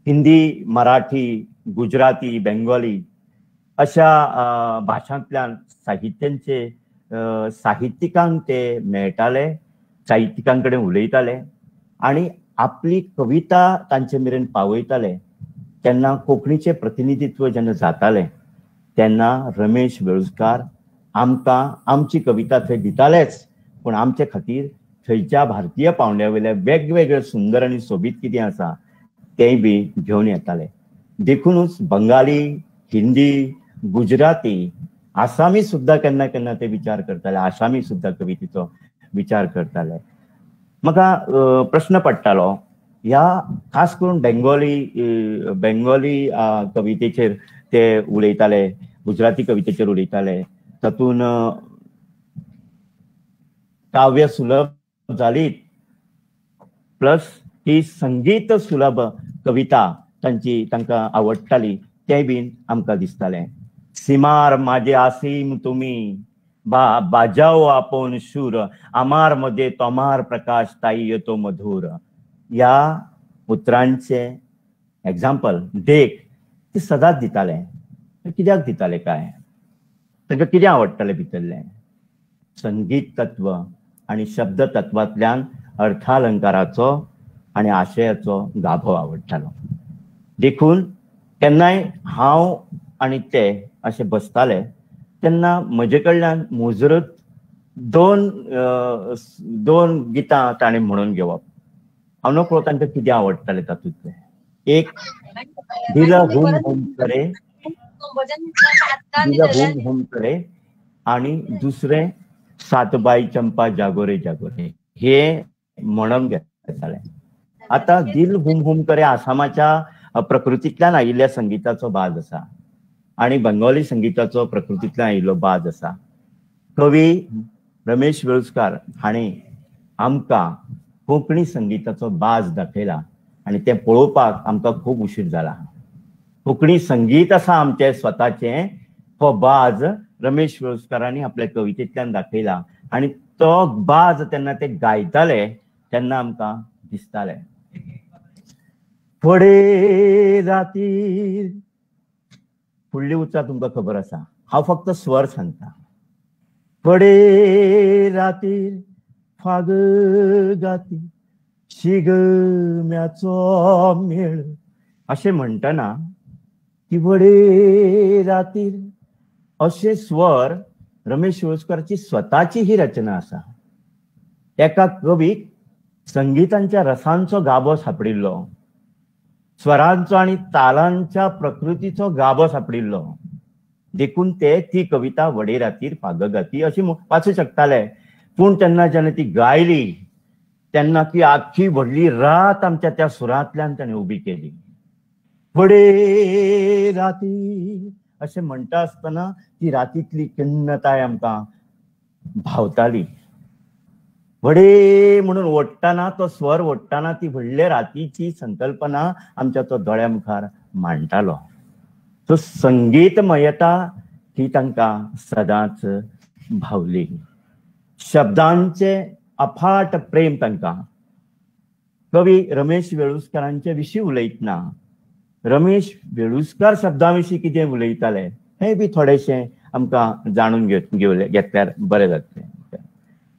हिंदी, मराठी, गुजराती, बेंगोली अशा भाशांतल्यान साहित्यांचे साहित्यिकांक ते मेळटाले, साहित्यिकां कडेन उलयताले आनी आपली कविता तांचे मेरेन पावयताले. तेन्ना कोंकणीचें प्रतिनिधित्व जेन्ना जातालें तेन्ना रमेश वेळुस्कार आमकां आमची कविता थंय दितालेच, पूण आमचे खातीर थंयच्या भारतीय पावंड्या वयल्या वेगवेगळे सुंदर आनी सोबीत कितें आसा तेंय बी घेवन येताले. देखुनूच बंगाली, हिंदी, गुजराती, आसामी सुद्दां केन्ना केन्ना ते विचार करताले, आसामी सुद्दां कवितेचो विचार करताले. म्हाका प्रश्न पडटालो ह्या खास करून बेंगोली कवितेचेर ते उलयताले, गुजराती कवितेचेर उलयताले, तातूंत काव्य सुलभ जाली प्लस ही संगीत सुलभ कविता तांची तांकां आवडटाली तें बीन आमकां दिसतालें. सीमार माझे आसीम तुमी बा बाजाओ आपोन शूर आमार मध्ये तोमार प्रकाश ताई येतो मधुर ह्या उतरांचे एग्जाम्पल देख ते सदांच दिताले. कित्याक दिताले काय, तांकां कितें आवडटालें भितरलें संगीत तत्व आनी शब्द तत्वांतल्यान अर्थालंकाराचो आनी आशयाचो गाभो आवडटालो. देखून केन्नाय हांव आनी ते अशे बसताले तेन्ना म्हजे कडल्यान मुजरत दोन गितां ताणें म्हणून घेवप. हांव नकळो तांकां कितें आवडटालें तातूंतलें. एक दिल हुम हुम करे, दिल हुम हुम करे आनी दुसरें सातबाई चंपा जागोरे जागोरे हे म्हणून घेताले. आतां दिल हुम हुम करे आसामाच्या प्रकृतींतल्यान आयिल्ल्या संगीताचो बाज आसा आनी बंगाली संगीताचो प्रकृतींतल्यान आयिल्लो बाज आसा. कवी रमेश वेळुस्कार हांणी आमकां कोंकणी संगीताचो बाज दाखयला आनी तें पळोवपाक आमकां खूब उशीर जाला. कोंकणी संगीत आसा आमचें स्वताचें, हो बाज रमेश वेळुस्कारांनी आपल्या कवितेंतल्यान दाखयला आनी तो बाज तेन्ना ते गायताले तेन्ना आमकां दिसताले. फुडें रातीर फुडली उतरां तुमकां खबर आसा, हांव फक्त स्वर सांगता. फुडें रातीर फाग गाती शिगम्याचो मेळ अशें म्हणटना ती व्हडे रातीर अशे स्वर रमेश वेळुस्काराची स्वताची ही रचना आसा. एका कवीक संगीतांच्या रसांचो गाभो सापडिल्लो, स्वरांचो आनी तालांच्या प्रकृतीचो गाभो सापडिल्लो, देखून ते ती कविता व्हडे रातीर फागगाती अशी वाचूं शकताले. पूण तेन्ना जेन्ना ती गायली तेन्ना ती आख्खी व्हडली रात आमच्या त्या सुरांतल्यान ताणें उबी केली. व्हडे राती अशें म्हणटा आसतना ती रातींतली किण्णताय आमकां भावताली. व्हडे म्हणून ओडटना तो स्वर ओडटना ती व्हडले रातीची संकल्पना आमच्या तो दोळ्या मुखार मांडटालो. सो संगीतमयता ही तांकां सदांच भावली. शब्दांचे अफाट प्रेम तांकां. कवी रमेश वेळुस्कारांचे विशीं उलयतना रमेश वेळुस्कार शब्दां विशीं कितें उलयताले हें बी थोडेशें आमकां जाणून घेतल्यार बरें जातलें.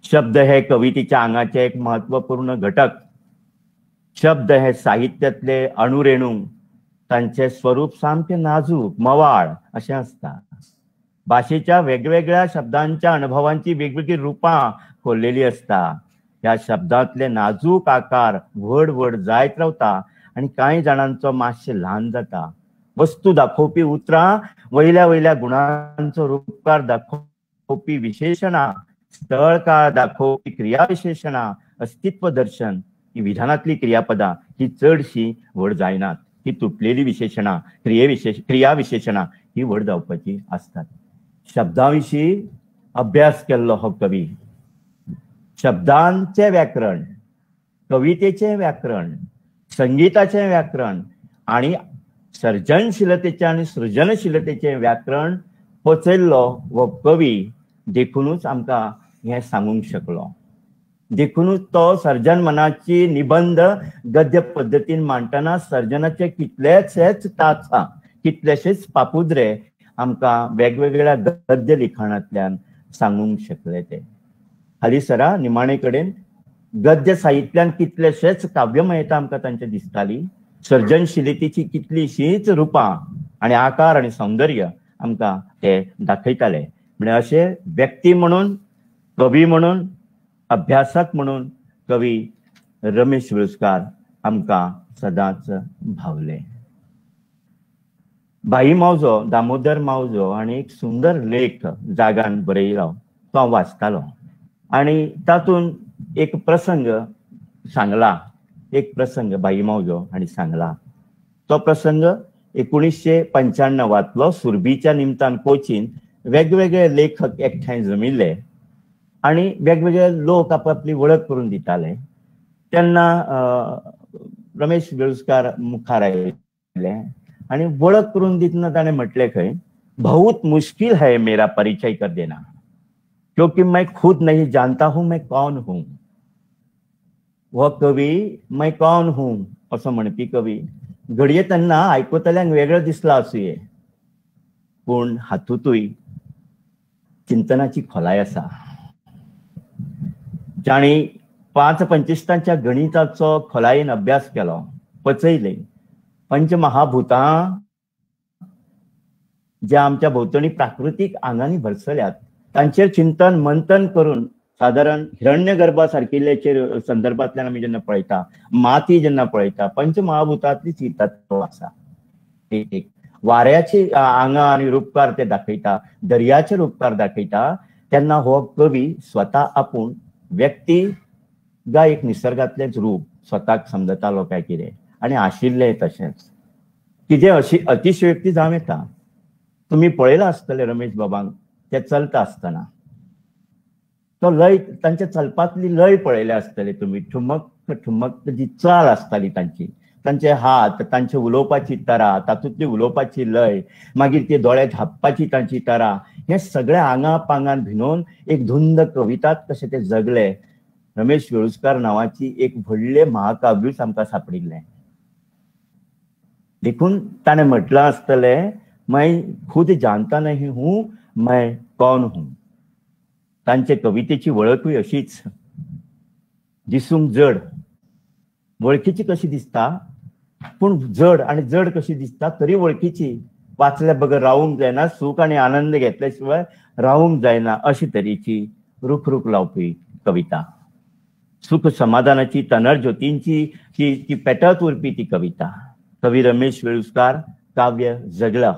शब्द हे कवितेच्या आंगाचे एक महत्वपूर्ण घटक. शब्द हे साहित्यांतले अणुरेणू. तांचे स्वरूप सामकें नाजूक, मवाळ अशें आसता. भाशेच्या वेगवेगळ्या शब्दांच्या अणभवांची वेगवेगळी रुपां खोल्लेली आसता. ह्या शब्दांतले नाजूक आकार व्हड व्हड जायत रावता आनी कांय जाणांचो मातशें ल्हान जाता. वस्तू दाखोवपी उतरां, वयल्या वयल्या गुणांचो रुपकार दाखोवपी विशेशणां, स्थळ काळ दाखोवपी क्रियाविशेशणां, अस्तित्व दर्शन ही विधानांतली क्रियापदां ही चडशी व्हड जायनात. ही तुटलेली विशेशणां, क्रियाविशेशणां ही व्हड जावपाची आसतात. शब्दां विशीं अभ्यास केल्लो हो कवी. शब्दांचें व्याकरण, कवितेचें व्याकरण, संगीताचें व्याकरण आनी सर्जनशीलतेचें आनी सृजनशीलतेचें व्याकरण पचयल्लो हो कवी. देखुनूच आमकां हें सांगूंक शकलो. देखुनूच तो सर्जन मनाची निबंध गद्य पद्दतीन मांडटना सर्जनाचे कितलेशेच तासां, कितलेशेच पापुद्रे आमकां वेगवेगळ्या गद्य लिखाणांतल्यान सांगूंक शकले ते. हालींसरा निमाणे कडेन गद्य साहित्यान कितलेशेच काव्यमयता आमकां तांचे दिसताली. सर्जनशीलतेची कितलीशींच रुपां आनी आकार आनी सौंदर्य आमकां ते दाखयताले. म्हणजे अशे व्यक्ती म्हणून, कवी म्हणून, अभ्यासक म्हणून कवी रमेश वेळुस्कार आमकां सदांच भावले. भाई मावजो, दामोदर मावजो हांणी एक सुंदर लेख जागान बरयलो, तो हांव वाचतालो आनी तातूंत एक प्रसंग सांगला. एक प्रसंग भाई मावजो हांणी सांगला. तो प्रसंग 1995 सुरभीच्या निमतान कोचीन वेगवेगळे लेखक एकठांय जमिल्ले आनी वेगवेगळे लोक आपापली वळख करून दिताले. तेन्ना रमेश वेळुस्कार मुखार आयले आनी वळख करून दितना ताणें म्हटलें खंय, बहुत मुश्किल है मेरा परिचय कर देना, क्योंकि मैं खुद नहीं जानता हूं मैं कौन हूं. हो कवी मैं कौन हूं असो म्हणपी कवी घडये तेन्ना आयकतल्यांक वेगळो दिसला आसुये, पूण हातूंतूय चिंतनाची खोलाय आसा. जांणी 5 पंचिश्तांच्या गणिताचो खोलायेन अभ्यास केलो, पचयले, पंचमहाभूतां ज्या आमच्या भोंवतणी प्राकृतीक आंगांनी भरसल्यात तांचेर चिंतन मंथन करून सादारण हिरण्यगर्भा सारकिल्ल्याचेर संदर्भांतल्यान आमी जेन्ना पळयता, माती जेन्ना पळयता, पंचमहाभूतांतलीच ही तत्व आसा. एक वाऱ्याची आंगां आनी रुपकार ते दाखयता, दर्याचे रुपकार दाखयता. तेन्ना हो कवी स्वता आपूण व्यक्ती गा एक निसर्गांतलेंच रूप स्वताक समजतालो काय कितें, आनी आशिल्लें तशेंच. कितें अशी अतिशयोक्ती जावं येता. तुमी पळयलां आसतलें रमेश बाबांक ते चलता आसतना तो लय, तांच्या चलपांतली लय पळयल्या आसतले तुमी. ठुमक ठुमक जी चाल आसताली तांची, तांचे हात, तांचे उलोवपाची तरा, तातूंतली उलोवपाची लय, मागीर ते दोळे धांपपाची तांची तरा, हें सगळें आंगा पांगान भिनोवन एक धुंद कवितात कशें ते जगले. रमेश वेळुस्कार नांवाची एक व्हडलें महाकाव्यूच आमकां सांपडिल्लें. देखून ताणें म्हटलां आसतलें, मैं खुद जानता नहीं हूं मैं कौन हूं. तांचे कवितेची वळखूय अशीच दिसूंक जड, वळखीची कशी दिसता पूण जड, आनी जड कशी दिसता तरी वळखीची. वाचल्या बगर रावूंक जायना, सूख आनी आनंद घेतल्या शिवाय रावूंक जायना अशी तरेची रुखरूख लावपी कविता. सुख समाधानाची तनर ज्योतींची ती पेटत उरपी ती कविता. कवी रमेश वेळुस्कार काव्य जगला,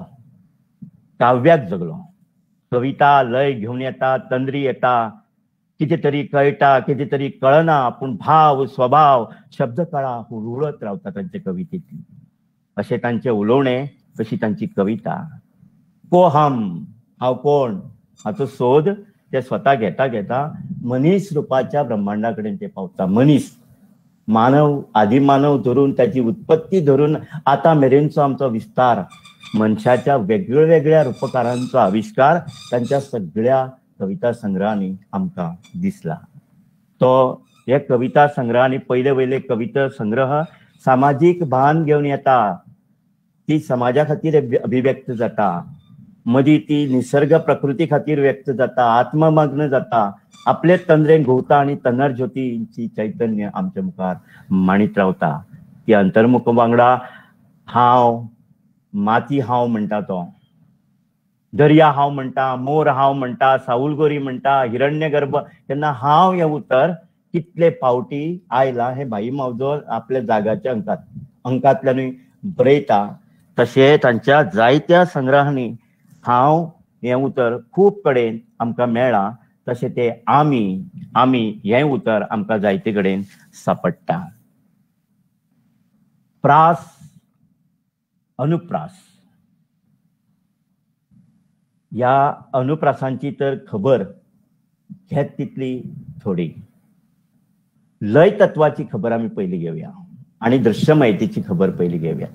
काव्याक जगलो. कविता लय घेवन येता, तंद्री येता, कितें तरी कळटा, कितें तरी कळना, पूण भाव स्वभाव शब्दकळा हुळहुळत रावता तांचे कवितेंतली. अशें तांचें उलोवणें, अशी तांची कविता. को हम, हांव कोण हाचो सोद ते स्वता घेता घेता मनीस रुपाच्या ब्रह्मांडा कडेन ते पावता. मनीस, मानव, आदिमानव धरून ताची उत्पत्ती धरून आतां मेरेनचो आमचो विस्तार मनशाच्या वेगळ्या रूपकारांचो आविश्कार तांच्या सगळ्या कविता संग्रहांनी आमकां दिसला. तो हे कविता संग्रहांनी पयले वयले कविता संग्रह सामाजीक भान घेवन येता, ती समाजा खातीर अभिव्यक्त जाता, मदीं ती निसर्ग प्रकृती खातीर व्यक्त जाता, आत्ममग्न जाता, आपले तंद्रेन घुंवता आनी तनरज्योतींची चैतन्य आमच्या मुखार मांडीत रावता. ती अंतर्मुख वांगडा हांव माती हांव म्हणटा, तो दर्या हांव म्हणटा, मोर हांव म्हणटा, साऊलगोरी म्हणटा, हिरण्यगर्भ. तेन्ना हांव हें उतर कितले पावटी आयला हें भाई मावजो आपल्या जागाच्या अंकांतल्यानूय बरयता. तशें तांच्या जायत्या संग्रहांनी हांव हें उतर खूब कडेन आमकां मेळ्ळां. तशें ते आमी आमी हें उतर आमकां जायते कडेन सापडटा. प्रास अनुप्रास ह्या अनुप्रासांची तर खबर घेत तितली थोडी. लय तत्वाची खबर आमी पयली घेवया आनी दृश्यमयतेची खबर पयली घेवया.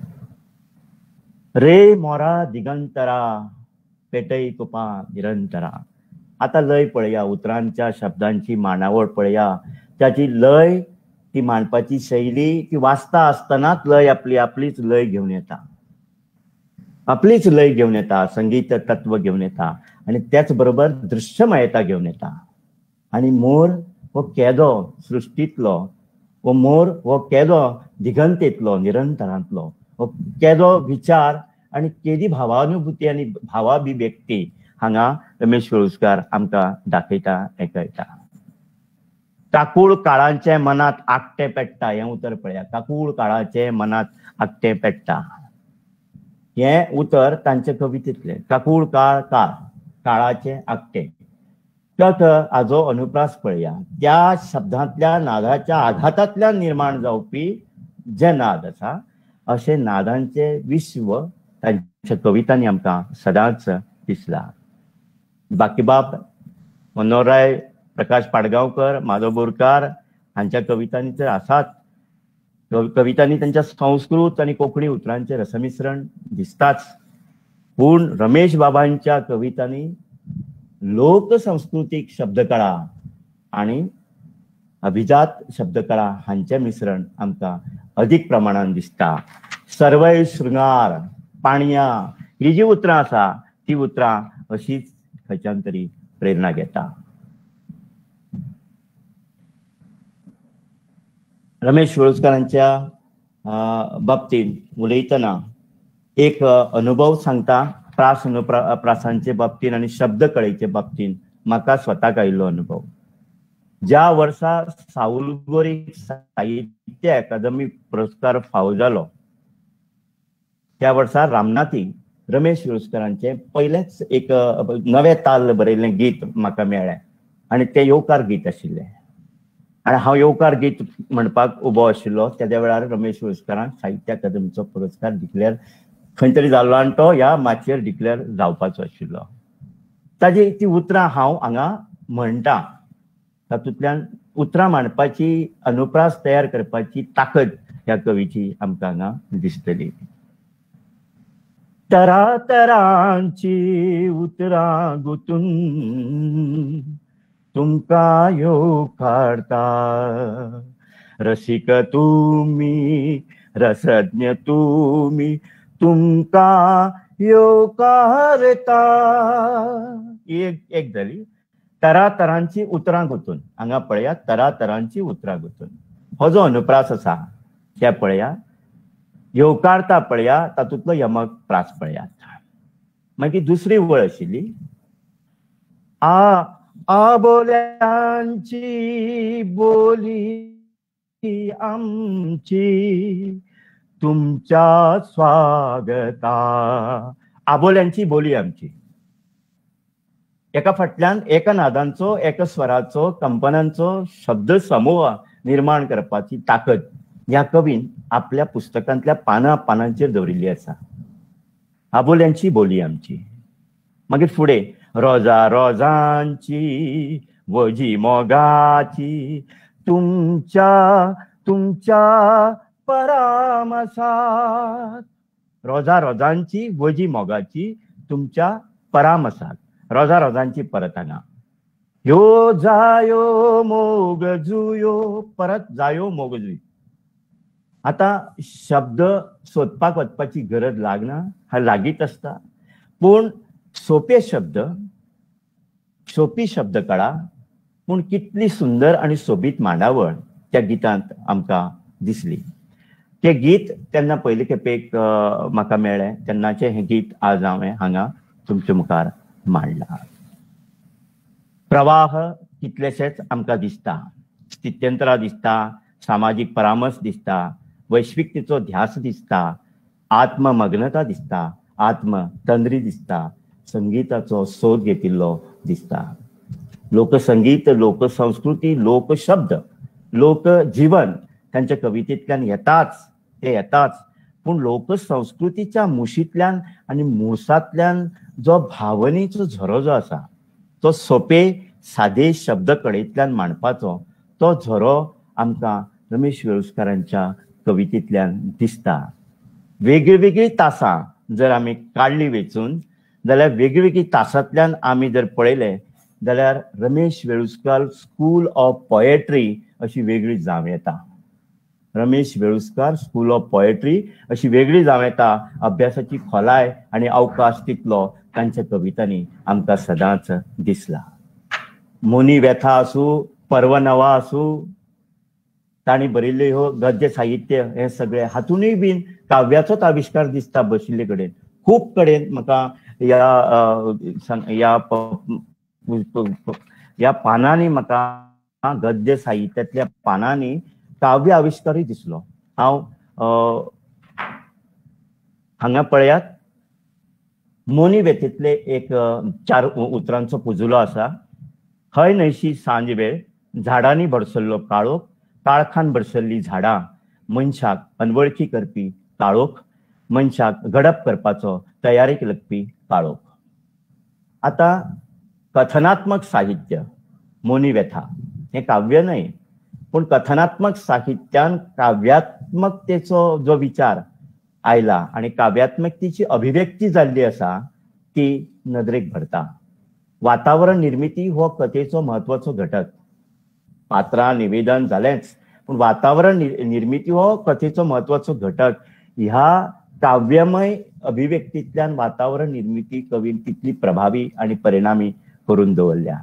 रे मोरा दिगंतरा पेटय कुपा निरंतरा. आता लय पळया, उतरांच्या शब्दांची मांडावळ पळया, त्याची लय ती मांडपाची शैली ती वाचता आसतनाच लय आपली आपलीच लय घेवन येता, आपलीच लय घेवन येता, संगीत तत्व घेवन येता आनी त्याच बरोबर दृश्यमयता घेवन येता. आनी मोर हो केदो सृश्टींतलो, हो मोर हो केदो दिगंतेंतलो निरंतरांतलो, हो केदो विचार आनी केदी भावानुभूती आनी भावाभिव्यक्ती हांगा रमेश वेळुस्कार आमकां दाखयता, हें कळटा. काकूळ काळाचे मनांत आकटें पेट्टा हें उतर पळया, काकूळ काळाचे मनांत आकटें पेट्टा हें उतर तांचे कवितेंतलें. काकूळ काळ काळ काळाचें आकटें तत हाजो अनुप्रास पळया. त्या शब्दांतल्या नादाच्या आघातांतल्यान निर्माण जावपी जे नाद आसा अशे नादांचे विश्व तांच्या कवितांनी आमकां सदांच दिसला. बाकीबाब, मनोहरराय, प्रकाश पाडगांवकर, माधव बोरकार हांच्या कवितांनी तर आसात. कवितांनी तांच्या संस्कृत आनी कोंकणी उतरांचें रसमिश्रण दिसताच, पूण रमेश बाबांच्या कवितांनी लोकसंस्कृतीक शब्दकळा आनी अभिजात शब्दकळा हांचें मिश्रण आमकां अदीक प्रमाणान दिसता. सर्वय शृंगार, पाणया ही जी उतरां आसा ती उतरां अशीच खंयच्यान तरी प्रेरणा घेता. रमेश वेळुस्कारांच्या बाबतींत उलयतना एक अनुभव सांगता. प्रास अनुप्रासांचे बाबतींत आनी शब्दकळेचे बाबतींत म्हाका स्वताक आयिल्लो अनुभव. ज्या वर्सा साऊलगोरी साहित्य अकादमी पुरस्कार फावो जालो त्या वर्सा रामनाथी रमेश वेळुस्कारांचें पयलेंच एक नवें ताल बरयल्लें गीत म्हाका मेळ्ळें आनी तें येवकार गीत आशिल्लें. आनी हांव येवकार गीत म्हणपाक उबो आशिल्लो तेद्या वेळार रमेश वेळुस्कारांक साहित्य अकादमीचो पुरस्कार डिक्लेअर खंय तरी जाल्लो आनी तो ह्या माचयेर डिक्लेअर जावपाचो आशिल्लो. ताजी ती उतरां हांव हांगा म्हणटा, तातूंतल्यान उतरां मांडपाची अनुप्रास तयार करपाची ताकद ह्या कवीची आमकां हांगा दिसतली. तरातरांची उतरां गुतून तुमकां येवकारता, रसीक तुमी रसज्ञ तुमी तुमकां येवकारता. एक जाली तरातरांची उतरां गुतून. हांगा पळया तरातरांची उतरां गुतून हो जो अनुप्रास आसा त्या पळया, येवकारता पळया, तातूंतलो यमक प्रास पळयात. मागीर दुसरी वळ आशिल्ली आ आबोल्यांची बोली आमची तुमच्या स्वागता. आबोल्यांची बोली आमची एका फाटल्यान एका नादांचो एका स्वराचो कंपनांचो शब्द समूह निर्माण करपाची ताकद ह्या कवीन आपल्या पुस्तकांतल्या पाना पानांचेर दवरिल्ली आसा. आबोल्यांची बोली आमची. मागीर फुडें रोजा रोजांची वजी मोगाची तुमच्या तुमच्या परामसात. रोजा रोजांची वजी मोगाची तुमच्या परामसाक. रोजा रोजांची परत हांगा ह्यो जायो मोग जुयो, परत जायो मोग जुयो. आतां शब्द सोदपाक वचपाची गरज लागना, हा लागींच आसता. पूण सोपे शब्द, सोपी शब्दकळा, पूण कितली सुंदर आनी सोबीत मांडावळ त्या गितांत आमकां दिसली. तें गीत तेन्ना पयले खेपेक म्हाका मेळ्ळें, तेन्नाचें हें गीत आज हांवें हांगा तुमचे मुखार मांडलां. प्रवाह कितलेशेच आमकां दिसता, स्थित्यंतरां दिसता, सामाजीक परामर्श दिसता, वैश्विकतेचो ध्यास दिसता, आत्ममग्नता दिसता, आत्मतंद्री दिसता, संगीताचो सोद घेतिल्लो दिसता. लोकसंगीत, लोकसंस्कृती, लोकशब्द, लोकजीवन तांच्या कवितेंतल्यान येताच, ते येताच. पूण लोकसंस्कृतीच्या मुशींतल्यान आनी मुळसांतल्यान जो भावनेचो झरो जो आसा तो सोपे सादे शब्द कडेंतल्यान मांडपाचो तो झरो आमकां रमेश वेळुस्कारांच्या कवितेंतल्यान दिसता. वेगळीवेगळी तासां जर आमी काडली वेंचून जाल्यार वेगळीवेगळी तासांतल्यान आमी जर पळयलें जाल्यार Ramesh Veluskar school of poetry अशी वेगळी जावं येता. Ramesh Veluskar school of poetry अशी वेगळी जावं येता. अभ्यासाची खोलाय आनी अवकाश तितलो तांच्या कवितांनी आमकां सदांच दिसला. मोनी व्यथा आसूं, पर्वनवा आसूं, तांणी बरयल्ले ह्यो गद्य साहित्य हें सगळें हातूनय बीन काव्याचोच आविश्कार दिसता बशिल्ले कडेन. खूब कडेन म्हाका ह्या ह्या पानांनी, म्हाका गद्य साहित्यांतल्या पानांनी काव्य आविश्कारूय दिसलो. हांव हांगा पळयात, मोनी व्यथेंतले एक 4 उतरांचो पुजुलो आसा. हय न्हयशी सांजवेळ, झाडांनी भरसल्लो काळोख, काळखान भरसल्ली झाडां, मनशाक अनवळखी करपी काळोख, मनशाक गडप करपाचो तयारेक लागपी काळोख. आतां कथनात्मक साहित्य, मोनी व्यथा हें काव्य न्हय, पूण कथनात्मक साहित्यान काव्यात्मकतेचो जो विचार आयला आनी काव्यात्मकतेची अभिव्यक्ती जाल्ली आसा ती नदरेक भरता. वातावरण निर्मिती हो कथेचो म्हत्वाचो घटक. पात्रां निवेदन जालेंच, पूण वातावरण निर्मिती हो कथेचो म्हत्वाचो घटक. ह्या काव्यमय अभिव्यक्तींतल्यान वातावरण निर्मिती कवीन तितली प्रभावी आनी परिणामी करून दवरल्या.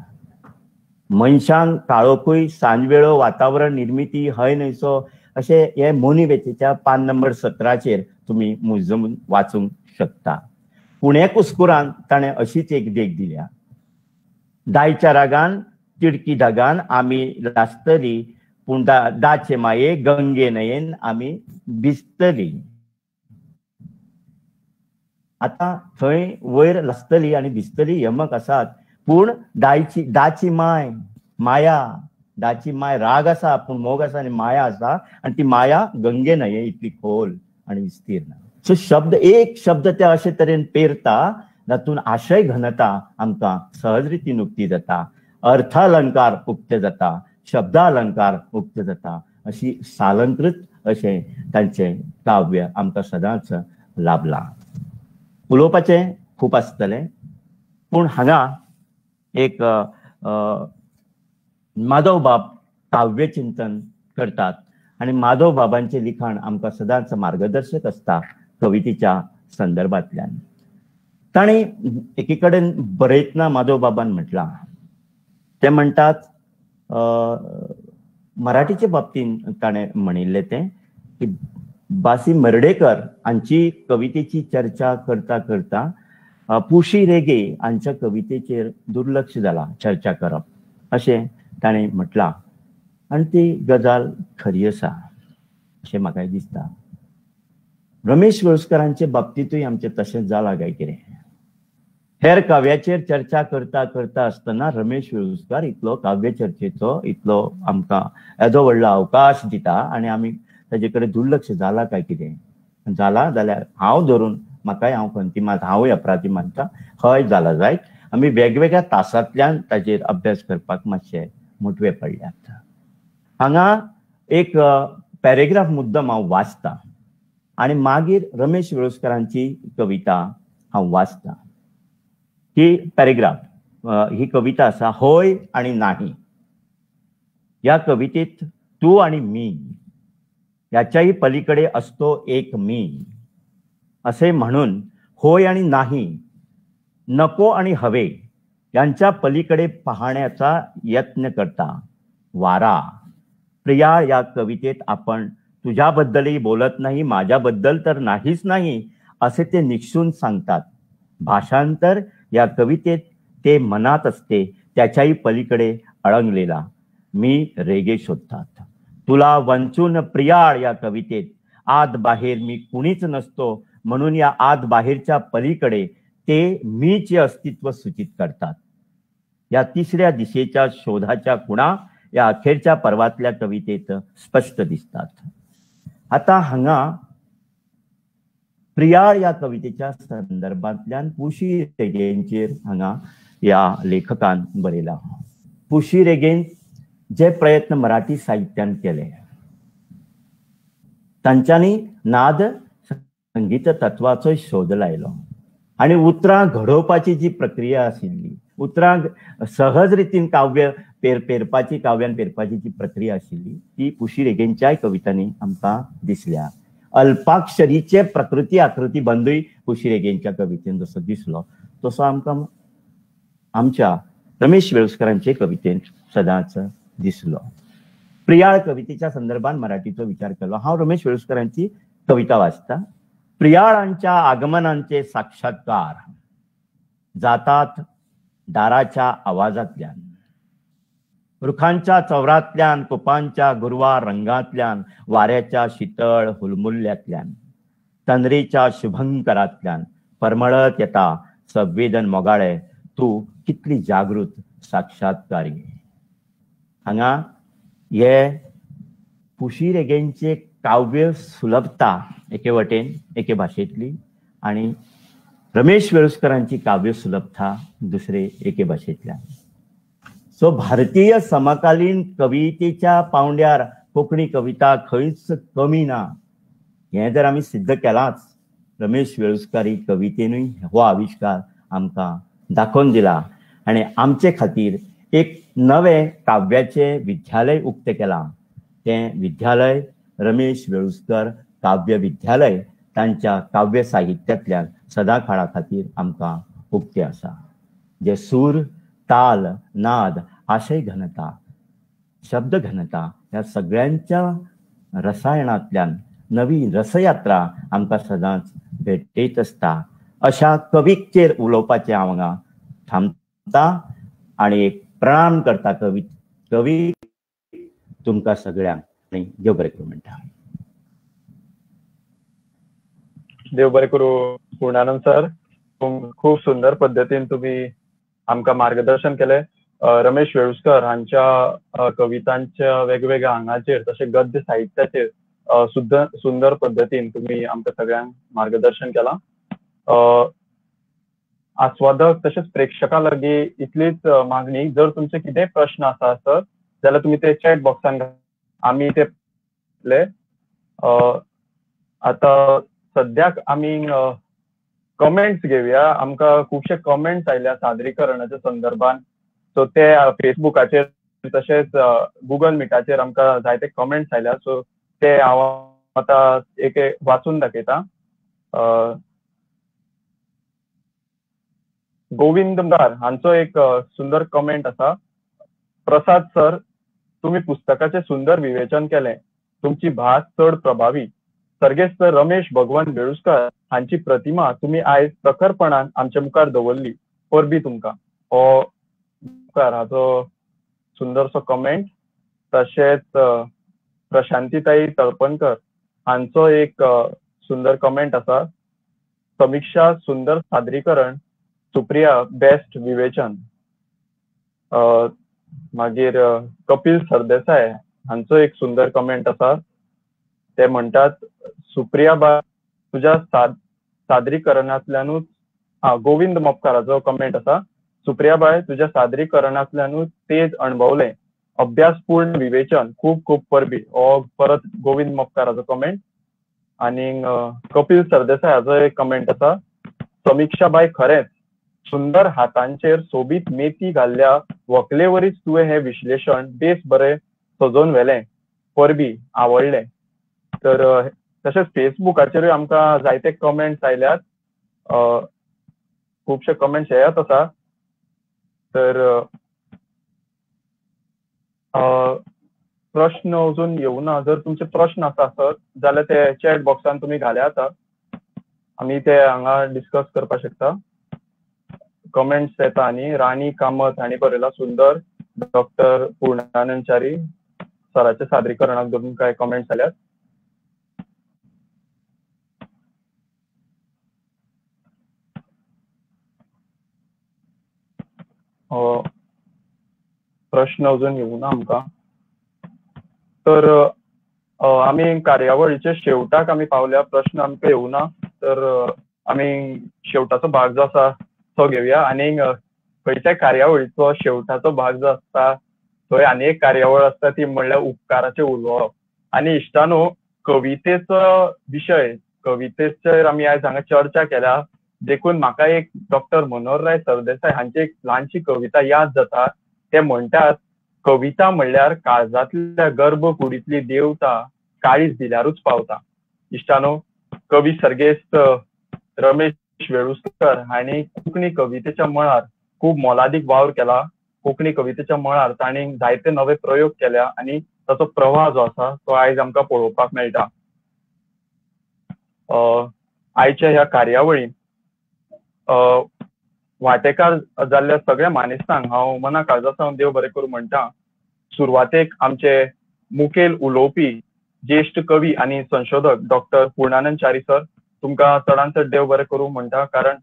मनशांक काळोखूय, सांजवेळो, वातावरण निर्मिती, हय न्हयसो अशें हे मोनी व्यथेच्या पान नंबर 17चेर तुमी मुजमून वाचूंक शकता. पुणे कुस्कुरान ताणें अशीच एक देख दिल्या. दायच्या रागान तिडकी धागान आमी लासतली, पूण दाचे माये गंगे न्हंयेन आमी भिजतली. आतां थंय वयर लासतली आनी भिजतली यमक आसात, पूण दाची माय, माया, दाची माय राग आसा पूण मोग आसा आनी माया आसा, आनी ती माया गंगे न्हंये इतली खोल आनी विस्तीर्ण. सो शब्द, एक शब्द ते अशे तरेन पेरता तातूंत आशय घनता आमकां सहज रितीन उक्ती जाता, अर्थालंकार उक्ते जाता, शब्दालंकार उक्ते जाता. अशी सालंकृत अशें तांचें काव्य आमकां सदांच लाभलां. उलोवपाचें खूब आसतलें, पूण हांगा एक माधवबाब काव्यचिंतन करतात आनी माधवबाबांचें लिखाण आमकां सदांच मार्गदर्शक आसता कवितेच्या संदर्भांतल्यान. तांणी एकी कडेन बरयतना माधवबाबान म्हटलां, ते म्हणटात मराठीचे बाबतींत ताणें म्हणिल्लें तें की बासी मर्डेकर हांची कवितेची चर्चा करता करता पुशी रेगे हांच्या कवितेचेर दुर्लक्ष जाला चर्चा करप अशें ताणें म्हटलां, आनी ती गजाल खरी आसा अशें म्हाका दिसता. रमेश वेळुस्कारांचे बाबतींतूय आमचें तशेंच जालां काय कितें. हेर काव्याचेर चर्चा करता करता आसतना रमेश वेळुस्कार इतलो काव्य चर्चेचो इतलो आमकां येदो व्हडलो अवकाश दिता आनी आमी ताजे कडेन दुर्लक्ष जाला काय कितें. जाला जाल्यार हांव धरून म्हाकाय हांव खंती मानता, हांवूय अपराधी मानता, हय जाला जायत. आमी वेगवेगळ्या तासांतल्यान ताजेर अभ्यास करपाक मातशे मोटवे पडल्यात. हांगा एक पॅरेग्राफ मुद्दम हांव वाचता. आनी मागीर रमेश वेळुस्कारांची कविता हांव वाचता. ही पॅरेग्राफ, ही कविता आसा होय आणि नाही. या कवितेत तू आणि मी याच्याही पलीकडे असतो एक मी असे म्हणून होय आणि नाही, नको आणि हवे यांच्या पलीकडे पाहण्याचा यत्न करता. वारा प्रिया या कवितेत आपण तुझ्याबद्दलही बोलत नाही, माझ्याबद्दल तर नाहीच नाही असे ते निक्षून सांगतात. भाषांतर या कवितेत ते मनात असते त्याच्याही पलीकडे अळंगलेला मी रेगे शोधतात. तुला वंचून प्रियाळ या कवितेत आत बाहेर मी कुणीच नसतो म्हणून या आत बाहेरच्या पलीकडे ते मीचे अस्तित्व सूचित करतात. या तिसऱ्या दिशेच्या शोधाच्या खुणा या अखेरच्या पर्वातल्या कवितेत स्पष्ट दिसतात. आता हांगा प्रियाळ या कवितेच्या संदर्भांतल्यान पुशी रेगेंचेर हांगा ह्या लेखकान बरयला. पुशी रेगेन जे प्रयत्न मराठी साहित्यान केले तांच्यांनी नाद संगीत तत्वाचो शोध लायलो आनी उतरां घडोवपाची जी प्रक्रिया आशिल्ली, उतरां सहज रितीन काव्य पेरपाची, काव्यान पेरपाची जी प्रक्रिया आशिल्ली ती पुशी रेगेंच्याय कवितांनी आमकां दिसल्या. अल्पाक्षरीचे प्रकृती आकृती बंदूय पुशी रेगेंच्या कवितेन जसो दिसलो तसो आमकां आमच्या रमेश वेळुस्कारांचे कवितेन सदांच दिसलो. प्रियाळ कवितेच्या संदर्भात मराठीचो विचार केलो. हांव रमेश वेळुस्कारांची कविता वाचता. प्रियाळांच्या आगमनांचे साक्षात्कार जातात दाराच्या आवाजांतल्यान, रुखांच्या चवरांतल्यान, कुपांच्या गुरवार रंगांतल्यान, वाऱ्याच्या शीतळ हुलमुल्ल्यांतल्यान, तंद्रेच्या शुभंकरांतल्यान परमळत येता संवेदन मोगाळे तूं कितली जागृत साक्षात्कारी. हांगा हे पुशी रेगेंचे काव्य सुलभता एके वटेन एके भाशेंतली आनी रमेश वेळुस्कारांची काव्य सुलभता दुसरे एके भाशेंतल्यान. सो भारतीय समकालीन कवितेच्या पावंड्यार कोंकणी कविता खंयच कमी ना हें जर आमी सिद्ध केलांच, रमेश वेळुस्कारी कवितेनूय हो आविश्कार आमकां दाखोवन दिला आनी आमचे खातीर एक नवें काव्याचें विद्यालय उक्तें केलां. तें विद्यालय रमेश वेळुस्कर काव्य विद्यालय तांच्या काव्य साहित्यांतल्यान सदां काळा खातीर आमकां उक्तें आसा. जे सूर, ताल, नाद, आशय घनता, शब्द घनता ह्या सगळ्यांच्या रसायनांतल्यान नवी रसयात्रा आमकां सदांच भेटयत आसता. अशा कवीचेर उलोवपाचें हांव हांगा थांबता आनी एक प्रणाम करता कवी कवी तुमकां सगळ्यांक आनी देव बरें करूं म्हणटा. देव बरें करूं पूर्णानंद सर, खूब सुंदर पद्दतीन तुमी आमकां मार्गदर्शन केलें. रमेश वेळुस्कर हांच्या कवितांच्या वेगवेगळ्या आंगाचेर तशें गद्य साहित्याचेर सुंदर पद्दतीन तुमी आमकां सगळ्यांक मार्गदर्शन केलां. आस्वादक तशेंच प्रेक्षकां लागीं इतलीच मागणी, जर तुमचे कितेंय प्रश्न आसा सर जाल्यार तुमी ते चॅट बॉक्सान आमी ते. आतां सद्याक आमी कमेंट्स घेवया. आमकां खुबशे कमेंट्स आयल्या सादरीकरणाच्या संदर्भान. सो ते फेसबुकाचेर तशेंच गुगल मिटाचेर आमकां जायते कमेंट्स आयल्या. सो ते हांव आतां एक वाचून दाखयता. गोविंद मदार हांचो एक सुंदर कमेंट आसा. प्रसाद सर, तुमी पुस्तकाचें सुंदर विवेचन केलें, तुमची भास चड प्रभावी. सर्गेस्त रमेश भगवान वेळुस्कर हांची प्रतिमा तुमी आयज प्रखरपणान आमच्या मुखार दवरली, परबी तुमकां. हो मुखार हाचो सुंदरसो कमेंट. तशेंच प्रशांतीताई तळपणकर हांचो एक सुंदर कमेंट आसा. समिक्षा सुंदर सादरीकरण, सुप्रिया बेस्ट विवेचन. मागीर कपिल सरदेसाय हांचो एक सुंदर कमेंट आसा. ते म्हणटात, सुप्रिया बा तुज्या सादरीकरणांतल्यानूच, गोविंद मोपकाराचो कमेंट आसा. सुप्रिया बाय तुज्या सादरीकरणांतल्यानूच तेज अणभवलें, अभ्यासपूर्ण विवेचन, खूब खूब परबी. हो परत गोविंद मोपकाराचो कमेंट. आनी कपिल सरदेसाय हाजो एक कमेंट आसा, समिक्षा बाय खरेंच सुंदर हातांचेर सोबीत मेथी घाल्ल्या व्हंकलेवरीच तुवें हें विश्लेशण बेस बरें सजोवन व्हेलें, परबी आवडलें. तर तशेंच फेसबुकाचेरूय आमकां जायते कमेंट्स आयल्यात, खुबशे कमेंट्स येत आसा. तर प्रश्न अजून येवना, जर तुमचे प्रश्न आसा आसत जाल्यार ते चॅट बॉक्सान तुमी घाल्या आतां, आमी ते हांगा डिस्कस करपाक शकता. कमेंट्स येता आनी राणी कामत हांणी बरयला सुंदर, डॉक्टर पूर्णानंद च्यारी सराच्या सादरीकरणाक धरून कांय कमेंट्स आल्यात. प्रश्न अजून येवना आमकां. तर आमी कार्यावळीच्या शेवटाक आमी पावल्या, प्रश्न आमकां येवना, तर आमी शेवटाचो भाग जो आसा तो घेवया. आनी खंयच्याय कार्यावळीचो शेवटाचो भाग जो आसता थंय आनी एक कार्यावळ आसता ती म्हणल्यार उपकाराचें उलोवप. आनी इश्टानो, कवितेचो विशय, कवितेचेर आमी आयज हांगा चर्चा केल्या, देखून म्हाका एक डॉक्टर मनोहरराय सरदेसाय हांची एक ल्हानशी कविता याद जाता. ते म्हणटात, कविता म्हणल्यार काळजांतल्या गर्भकुडींतली देवता, काळीज दिल्यारूच पावता. इश्टानो, कवी सर्गेस्त रमेश वेळुस्कर हांणी कोंकणी कवितेच्या मळार खूब मोलादीक वावर केला. कोंकणी कवितेच्या मळार तांणी जायते नवे प्रयोग केल्या आनी ताचो प्रवाह जो आसा तो आयज आमकां पळोवपाक मेळटा. आयच्या ह्या कार्यावळींत वांटेकार जाल्ल्या सगळ्या मानेस्तांक हांव मना काळजा सावन देव बरें करूं म्हणटा. सुरवातेक आमचे मुखेल उलोवपी ज्येश्ठ कवी आनी संशोधक डॉक्टर पूर्णानंद च्यारी सर, तुमकां चडान चड देव बरें करूं म्हणटा, कारण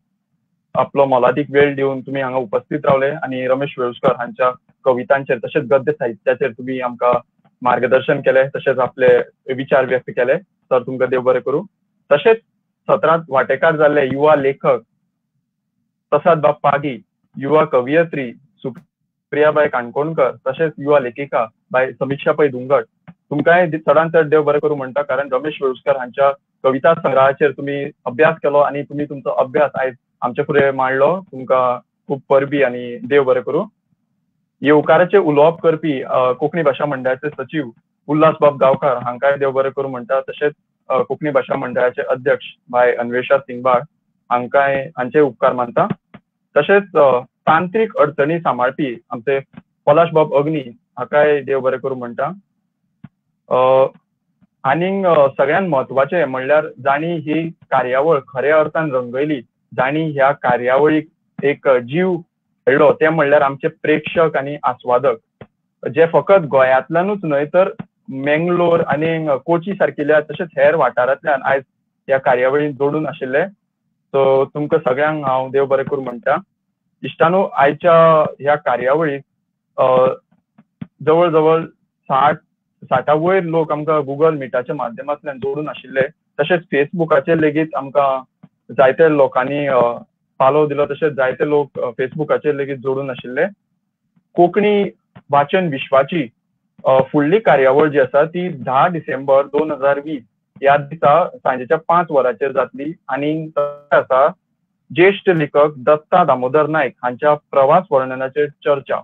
आपलो मोलादीक वेळ दिवन तुमी हांगा उपस्थित रावले आनी रमेश वेळुस्कर हांच्या कवितांचेर तशेंच गद्य साहित्याचेर तुमी आमकां मार्गदर्शन केलें, तशेंच आपले विचार व्यक्त केले. सर, तुमकां देव बरें करूं. तशेंच सत्रांत वांटेकार जाल्ले युवा लेखक प्रसाद बाब पागी, युवा कवियत्री सुप्रियाबाय काणकोणकर, तशेंच युवा लेखिका बाय समिक्षा पै धुंगट, तुमकांय चडान चड देव बरें करूं म्हणटा, कारण रमेश वेळुस्कर हांच्या कविता संग्रहाचेर तुमी अभ्यास केलो आनी तुमी तुमचो अभ्यास आयज आमचे फुडें मांडलो. तुमकां खूब परबी आनी देव बरें करूं. येवकाराचें उलोवप करपी कोंकणी भाशा मंडळाचे सचीव उल्हास बाब गांवकार हांकांय देव बरें करूं म्हणटा. तशेंच कोंकणी भाशा मंडळाचे अध्यक्ष बाय अन्वेषा सिंगबाळ हांकांय हांचे उपकार मानता. तशेंच तांत्रीक अडचणी सांबाळपी आमचे पलाश बाब अग्नी हाकाय देव बरें करूं म्हणटा. आनीक सगळ्यांत म्हत्वाचें म्हणल्यार जांणी ही कार्यावळ खऱ्या अर्थान रंगयली, जांणी ह्या कार्यावळीक एक जीव हाडलो, ते म्हणल्यार आमचे प्रेक्षक आनी आस्वादक, जे फकत गोंयांतल्यानूच न्हय तर मेंगलोर आनी कोची सारकिल्या तशेंच हेर वाठारांतल्यान आयज ह्या कार्यावळीक जोडून आशिल्ले. सो तुमकां सगळ्यांक हांव देव बरें करूं म्हणटा. इश्टानो, आयच्या ह्या कार्यावळीक जवळ जवळ 60 वयर लोक आमकां गुगल मिटाच्या माध्यमांतल्यान जोडून आशिल्ले. तशेंच फेसबुकाचेर लेगीत आमकां जायते लोकांनी पालव दिलो, तशेंच जायते लोक फेसबुकाचेर लेगीत जोडून आशिल्ले. कोंकणी वाचन विश्वाची फुडली कार्यावळ जी आसा ती 10 डिसेंबर 2020 ह्या दिसा सांजेच्या 5 वरांचेर जातली. आनी आसा ज्येश्ठ लेखक दत्ता दामोदर नायक हांच्या प्रवास वर्णनाचेर चर्चा.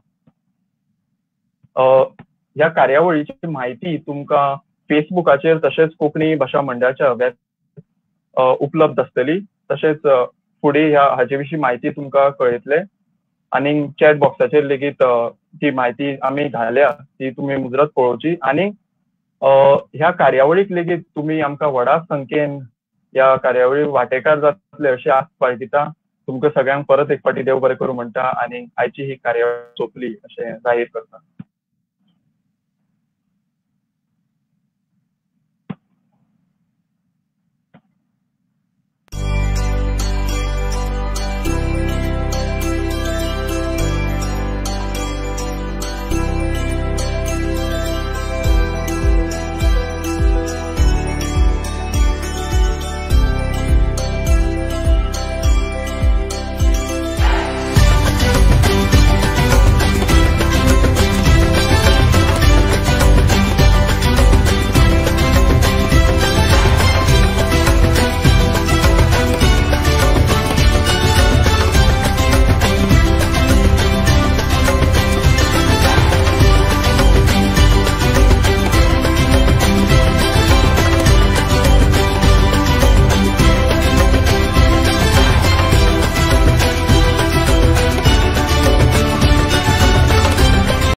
ह्या कार्यावळीची म्हायती तुमकां फेसबुकाचेर तशेंच कोंकणी भाशा मंडळाच्या वेब उपलब्ध आसतली. तशेंच फुडें ह्या हाचे विशीं म्हायती तुमकां कळयतले आनी चॅट बॉक्साचेर लेगीत ती म्हायती आमी घाल्या ती तुमी मुजरत पळोवची. आनी ह्या कार्यावळीक लेगीत तुमी आमकां व्हडा संख्येन ह्या कार्यावळीक वांटेकार जातले अशी आस्त बाळगिता. तुमकां सगळ्यांक परत एक फावटी देव बरें करूं म्हणटा आनी आयची ही कार्यावळ सोंपली अशें जाहीर करता.